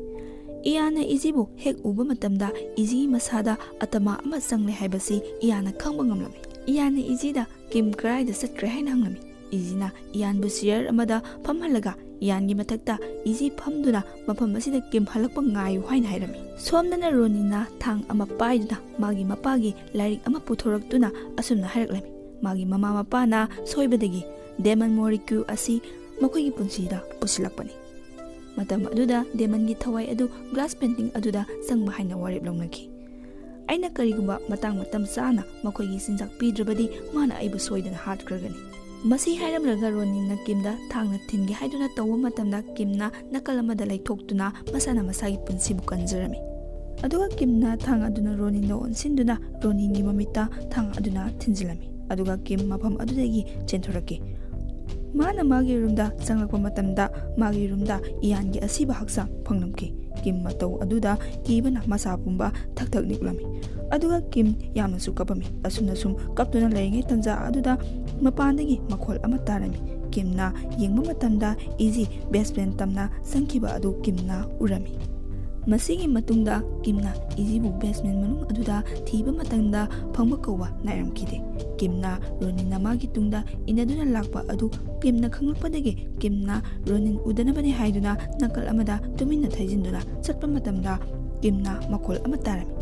ꯏꯌꯥꯟꯅ ꯏꯖꯤꯕꯨ ꯍꯦꯛ ꯎꯕ ꯃꯇꯝꯗ ꯏꯖꯤ ꯃꯁꯥꯗ ꯑꯇꯃꯥ ꯑꯃ ꯆꯪꯂꯦ ꯍꯥꯏꯕꯁꯤ ꯏꯌꯥꯟꯅ ꯈꯪꯕ ꯉꯝꯂꯝꯃꯤ꯫ ꯏꯌꯥꯟꯅ ꯏꯖꯤꯗ ꯀꯤꯝ ꯀꯗꯥꯏꯗ ꯆꯠꯈ꯭ꯔꯦ ꯍꯥꯏꯅ ꯍꯪꯂꯝꯃꯤ꯫ ꯏꯖꯤꯅ ꯏꯌꯥꯟꯕꯨ ꯆꯤꯌꯔ ꯑꯃꯗ ꯐꯝꯍꯜꯂꯒ ꯏꯌꯥꯟꯒꯤ ꯃꯊꯛꯇ ꯏꯖꯤ ꯐꯝꯗꯨꯅ ꯃꯐꯝ ꯑꯁꯤꯗ ꯀꯤꯝ ꯍꯜꯂꯛꯄ ꯉꯥꯏꯌꯨ ꯍꯥꯏꯅ ꯍꯥꯏꯔꯝꯃꯤ꯫ ꯁꯣꯝꯗꯅ ꯔꯣꯅꯤꯅ ꯊꯥꯡ ꯑꯃ ꯄꯥꯏꯗꯨꯅ ꯃꯥꯒꯤ ꯃꯄꯥꯒꯤ ꯂꯥꯏꯔꯤꯛ ꯑꯃ ꯄꯨꯊꯣꯔꯛꯇꯨꯅ ꯑꯁꯨꯝꯅ ꯍꯥꯏꯔꯛꯂꯝꯃꯤ, ꯃꯥꯒꯤ ꯃꯃꯥ ꯃꯄꯥꯅ ꯁꯣꯏꯕꯗꯒꯤ ꯗꯦꯃꯟ ꯃꯣꯔꯤꯀ꯭ꯌꯨ ꯑꯁꯤ ꯃꯈꯣꯏꯒꯤ ꯄꯨꯟꯁꯤꯗ ꯄꯨꯁꯤꯜꯂꯛꯄꯅꯤ꯫ ꯃꯇꯝ ꯑꯗꯨꯗ ꯗꯦꯃꯟꯒꯤ ꯊꯋꯥꯏ ꯑꯗꯨ ꯒ꯭ꯂꯥꯁ ꯄꯦꯟꯇꯤꯡ ꯑꯗꯨꯗ ꯆꯪꯕ ꯍꯥꯏꯅ ꯋꯥꯔꯦꯞ ꯂꯧꯅꯈꯤ꯫ ꯑꯩꯅ ꯀꯔꯤꯒꯨꯝꯕ ꯃꯇꯥꯡ ꯃꯇꯝ ꯆꯥꯅ ꯃꯈꯣꯏꯒꯤ ꯆꯤꯟꯖꯥꯛ ꯄꯤꯗ꯭ꯔꯕꯗꯤ ꯃꯥꯅ ꯑꯩꯕꯨ ꯁꯣꯏꯗꯅ ꯍꯥꯠꯈ꯭ꯔꯒꯅꯤ꯫ ꯃꯁꯤ ꯍꯥꯏꯔꯝꯂꯒ ꯔꯣꯅꯤꯅ ꯀꯤꯝꯗ ꯊꯥꯡꯅ ꯊꯤꯟꯒꯦ ꯍꯥꯏꯗꯨꯅ ꯇꯧꯕ ꯃꯇꯝꯗ ꯀꯤꯝꯅ ꯅꯥꯀꯜ ꯑꯃꯗ ꯂꯩꯊꯣꯛꯇꯨꯅ ꯃꯁꯥꯅ ꯃꯁꯥꯒꯤ ꯄꯨꯟꯁꯤꯕꯨ ꯀꯟꯖꯔꯝꯃꯤ꯫ ꯑꯗꯨꯒ ꯀꯤꯝꯅ ꯊꯥꯡ ꯑꯗꯨꯅ ꯔꯣꯅꯤꯟꯗ ꯑꯣꯟꯁꯤꯟꯗꯨꯅ ꯔꯣꯅꯤꯟꯒꯤ ꯃꯃꯤꯠꯇ ꯊꯥꯡ ꯑꯗꯨꯅ ꯊꯤꯟꯖꯤꯜꯂꯝꯃꯤ꯫ ꯑꯗꯨꯒ ꯀꯤꯝ ꯃꯐꯝ ꯑꯗꯨꯗꯒꯤ ꯆꯦꯟꯊꯣꯔꯛꯈꯤ꯫ ꯃꯥꯅ ꯃꯥꯒꯤ ꯔꯨꯝꯗ ꯆꯪꯂꯛꯄ ꯃꯇꯝꯗ ꯃꯥꯒꯤ ꯔꯨꯝꯗ ꯏꯌꯥꯟꯒꯤ ꯑꯁꯤꯕ ꯍꯛꯆꯥꯡ ꯐꯪꯂꯝꯈꯤ꯫ ꯀꯤꯝ ꯃꯇꯧ ꯑꯗꯨꯗ ꯀꯤꯕꯅ ꯃꯁꯥ ꯄꯨꯝꯕ ꯊꯛ ꯊꯛ ꯅꯤꯛꯂꯝꯃꯤ꯫ ꯑꯗꯨꯒ ꯀꯤꯝ ꯌꯥꯝꯅꯁꯨ ꯀꯞꯄꯝꯃꯤ꯫ ꯑꯁꯨꯝꯅ ꯁꯨꯝ ꯀꯞꯇꯨꯅ ꯂꯩꯔꯤꯉꯩ ꯇꯟꯖꯥ ꯑꯗꯨꯗ ꯃꯄꯥꯟꯗꯒꯤ ꯃꯈꯣꯜ ꯑꯃ ꯇꯥꯔꯝꯃꯤ꯫ ꯀꯤꯝꯅ ꯌꯦꯡꯕ ꯃꯇꯝꯗ ꯏꯖꯤ ꯕꯦꯁꯃꯦꯟ ꯇꯝꯅ ꯆꯪꯈꯤꯕ ꯑꯗꯨ ꯀꯤꯝꯅ ꯎꯔꯝꯃꯤ꯫ ꯃꯁꯤꯒꯤ ꯃꯇꯨꯡꯗ ꯀꯤꯝꯅ ꯏꯖꯤꯕꯨ ꯕꯦꯁꯃꯦꯟ ꯃꯅꯨꯡ ꯑꯗꯨꯗ ꯊꯤꯕ ꯃꯇꯝꯗ ꯐꯪꯕ ꯀꯧꯕ ꯅꯥꯏꯔꯝꯈꯤꯗꯦ꯫ ꯀꯤꯝꯅ ꯔꯣꯅꯤꯟꯅ ꯃꯥꯒꯤ ꯇꯨꯡꯗ ꯏꯟꯅꯗꯨꯅ ꯂꯥꯛꯄ ꯑꯗꯨ ꯀꯤꯝꯅ ꯈꯪꯂꯛꯄꯗꯒꯤ ꯀꯤꯝꯅ ꯔꯣꯅꯤꯟ ꯎꯗꯅꯕꯅꯤ ꯍꯥꯏꯗꯨꯅ ꯅꯥꯀꯜ ꯑꯃꯗ ꯇꯨꯃꯤꯟꯅ ꯊꯩꯖꯤꯟꯗꯨꯅ ꯆꯠꯄ ꯃꯇꯝꯗ ꯀꯤꯝꯅ ꯃꯈꯣꯜ ꯑꯃ ꯇꯥꯔꯝꯃꯤ꯫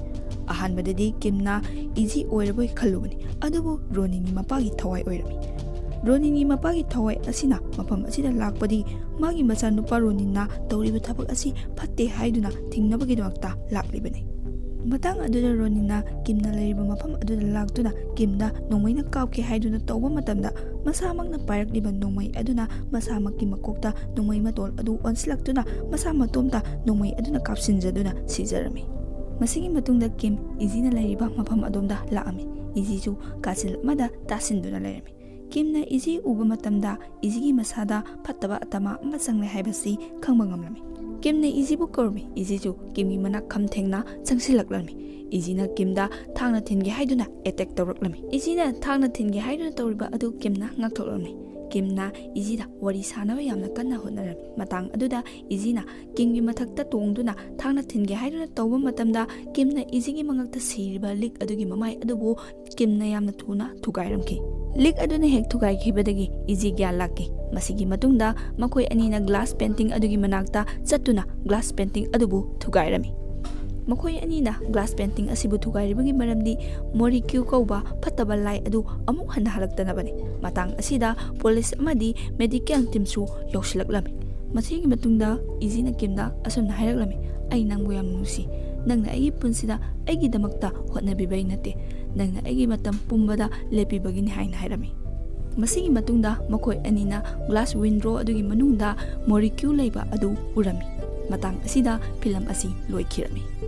ꯑꯍꯥꯟꯕꯗꯗꯤ ꯀꯤꯝꯅ ꯏꯖꯤ ꯑꯣꯏꯔꯕꯣꯏ ꯈꯜꯂꯨꯕꯅꯤ, ꯑꯗꯨꯕꯨ ꯔꯣꯅꯤꯟꯒꯤ ꯃꯄꯥꯒꯤ ꯊꯋꯥꯏ ꯑꯣꯏꯔꯝꯃꯤ꯫ ꯔꯣꯅꯤꯟꯒꯤ ꯃꯄꯥꯒꯤ ꯊꯋꯥꯏ ꯑꯁꯤꯅ ꯃꯐꯝ ꯑꯁꯤꯗ ꯂꯥꯛꯄꯗꯤ ꯃꯥꯒꯤ ꯃꯆꯥꯅꯨꯄꯥ ꯔꯣꯅꯤꯟꯅ ꯇꯧꯔꯤꯕ ꯊꯕꯛ ꯑꯁꯤ ꯐꯠꯇꯦ ꯍꯥꯏꯗꯨꯅ ꯊꯤꯡꯅꯕꯒꯤꯗꯃꯛꯇ ꯂꯥꯛꯂꯤꯕꯅꯤ꯫ ꯃꯇꯥꯡ ꯑꯗꯨꯗ ꯔꯣꯅꯤꯟꯅ ꯀꯤꯝꯅ ꯂꯩꯔꯤꯕ ꯃꯐꯝ ꯑꯗꯨꯗ ꯂꯥꯛꯇꯨꯅ ꯀꯤꯝꯗ ꯅꯣꯡꯃꯩꯅ ꯀꯥꯞꯀꯦ ꯍꯥꯏꯗꯨꯅ ꯇꯧꯕ ꯃꯇꯝꯗ ꯃꯁꯥꯃꯛꯅ ꯄꯥꯏꯔꯛꯂꯤꯕ ꯅꯣꯡꯃꯩ ꯑꯗꯨꯅ ꯃꯁꯥꯃꯛꯀꯤ ꯃꯀꯣꯛꯇ ꯅꯣꯡꯃꯩ ꯃꯇꯣꯜ ꯑꯗꯨ ꯑꯣꯟꯁꯤꯜꯂꯛꯇꯨꯅ ꯃꯁꯥ ꯃꯇꯣꯝꯇ ꯅꯣꯡꯃꯩ ꯑꯗꯨꯅ ꯀꯥꯞꯁꯤꯟꯖꯗꯨꯅ ꯁꯤꯖꯔꯝꯃꯤ꯫ ꯃꯁꯤꯒꯤ ꯃꯇꯨꯡꯗ ꯀꯤꯝ ꯏꯖꯤꯅ ꯂꯩꯔꯤꯕ ꯃꯐꯝ ꯑꯗꯣꯝꯗ ꯂꯥꯛꯑꯝꯃꯤ꯫ ꯏꯖꯤꯁꯨ ꯀꯥꯆꯤꯜ ꯑꯃꯗ ꯇꯥꯁꯤꯟꯗꯨꯅ ꯂꯩꯔꯝꯃꯤ꯫ ꯀꯤꯝꯅ ꯏꯖꯤ ꯎꯕ ꯃꯇꯝꯗ ꯏꯖꯤꯒꯤ ꯃꯁꯥꯗ ꯐꯠꯇꯕ ꯑꯇꯃꯥ ꯑꯃ ꯆꯪꯂꯦ ꯍꯥꯏꯕꯁꯤ ꯈꯪꯕ ꯉꯝꯂꯝꯃꯤ꯫ ꯀꯤꯝꯅ ꯏꯖꯤꯕꯨ ꯀꯧꯔꯝꯃꯤ꯫ ꯏꯖꯤꯁꯨ ꯀꯤꯝꯒꯤ ꯃꯅꯥꯛ ꯈꯝ ꯊꯦꯡꯅ ꯆꯪꯁꯤꯜꯂꯛꯂꯝꯃꯤ꯫ ꯏꯖꯤꯅ ꯀꯤꯝꯗ ꯊꯥꯡꯅ ꯊꯤꯟꯒꯦ ꯍꯥꯏꯗꯨꯅ ꯑꯦꯇꯦꯛ ꯇꯧꯔꯛꯂꯝꯃꯤ꯫ ꯏꯖꯤꯅ ꯊꯥꯡꯅ ꯊꯤꯟꯒꯦ ꯍꯥꯏꯗꯨꯅ ꯇꯧꯔꯤꯕ ꯑꯗꯨ ꯀꯤꯝꯅ ꯉꯥꯛꯊꯣꯛꯂꯝꯃꯤ꯫ ꯀꯤꯝꯅ ꯏꯖꯤꯗ ꯋꯥꯔꯤ ꯁꯥꯅꯕ ꯌꯥꯝꯅ ꯀꯟꯅ ꯍꯣꯠꯅꯔꯝꯃꯤ꯫ ꯃꯇꯥꯡ ꯑꯗꯨꯗ ꯏꯖꯤꯅ ꯀꯤꯝꯒꯤ ꯃꯊꯛꯇ ꯇꯣꯡꯗꯨꯅ ꯊꯥꯡꯅ ꯊꯤꯟꯒꯦ ꯍꯥꯏꯗꯨꯅ ꯇꯧꯕ ꯃꯇꯝꯗ, ꯀꯤꯝꯅ ꯏꯖꯤꯒꯤ ꯃꯉꯛꯇ ꯁꯤꯔꯤꯕ ꯂꯤꯛ ꯑꯗꯨꯒꯤ ꯃꯃꯥꯏ ꯑꯗꯨꯕꯨ ꯀꯤꯝꯅ ꯌꯥꯝꯅ ꯊꯨꯅ ꯊꯨꯒꯥꯏꯔꯝꯈꯤ꯫ ꯂꯤꯛ ꯑꯗꯨꯅ ꯍꯦꯛ ꯊꯨꯒꯥꯏꯈꯤꯕꯗꯒꯤ ꯏꯖꯤ ꯒ꯭ꯌꯥꯟ ꯂꯥꯛꯈꯤ꯫ ꯃꯁꯤꯒꯤ ꯃꯇꯨꯡꯗ ꯃꯈꯣꯏ ꯑꯅꯤꯅ ꯒ꯭ꯂꯥꯁ ꯄꯦꯟꯇꯤꯡ ꯑꯗꯨꯒꯤ ꯃꯅꯥꯛꯇ ꯆꯠꯇꯨꯅ ꯒ꯭ꯂꯥꯁ ꯄꯦꯟꯇꯤꯡ ꯑꯗꯨꯕꯨ ꯊꯨꯒꯥꯏꯔꯝꯃꯤ꯫ ꯃꯈꯣꯏ ꯑꯅꯤꯅ ꯒ꯭ꯂꯥꯁ ꯄꯦꯟꯇꯤꯡ ꯑꯁꯤꯕꯨ ꯊꯨꯒꯥꯏꯔꯤꯕꯒꯤ ꯃꯔꯝꯗꯤ ꯃꯣꯔꯤꯀ꯭ꯌꯨ ꯀꯧꯕ ꯐꯠꯇꯕ ꯂꯥꯏ ꯑꯗꯨ ꯑꯃꯨꯛ ꯍꯟꯅ ꯍꯜꯂꯛꯇꯅꯕꯅꯤ꯫ ꯃꯇꯥꯡ ꯑꯁꯤꯗ ꯄꯨꯂꯤꯁ ꯑꯃꯗꯤ ꯃꯦꯗꯤꯀꯦꯜ ꯇꯤꯝꯁꯨ ꯌꯧꯁꯤꯜꯂꯛꯂꯝꯃꯤ꯫ ꯃꯁꯤꯒꯤ ꯃꯇꯨꯡꯗ ꯏꯖꯤꯅ ꯀꯤꯝꯗ ꯑꯁꯨꯝꯅ ꯍꯥꯏꯔꯛꯂꯝꯃꯤ, "ꯑꯩ ꯅꯪꯕꯨ ꯌꯥꯝꯅ ꯅꯨꯡꯁꯤ꯫ ꯅꯪꯅ ꯑꯩꯒꯤ ꯄꯨꯟꯁꯤꯗ ꯑꯩꯒꯤꯗꯃꯛꯇ ꯍꯣꯠꯅꯕꯤꯕꯩ ꯅꯠꯇꯦ, ꯅꯪꯅ ꯑꯩꯒꯤ ꯃꯇꯝ ꯄꯨꯝꯕꯗ ꯂꯦꯞꯄꯤꯕꯒꯤꯅꯤ" ꯍꯥꯏꯅ ꯍꯥꯏꯔꯝꯃꯤ꯫ ꯃꯁꯤꯒꯤ ꯃꯇꯨꯡꯗ ꯃꯈꯣꯏ ꯑꯅꯤꯅ ꯒ꯭ꯂꯥꯁ ꯋꯤꯟꯗꯣ ꯑꯗꯨꯒꯤ ꯃꯅꯨꯡꯗ ꯃꯣꯔꯤꯀ꯭ꯌꯨ ꯂꯩꯕ ꯑꯗꯨ ꯎꯔꯝꯃꯤ꯫ ꯃꯇꯥꯡ ꯑꯁꯤꯗ ꯐꯤꯂꯝ ꯑꯁꯤ ꯂꯣꯏꯈꯤꯔꯝꯃꯤ꯫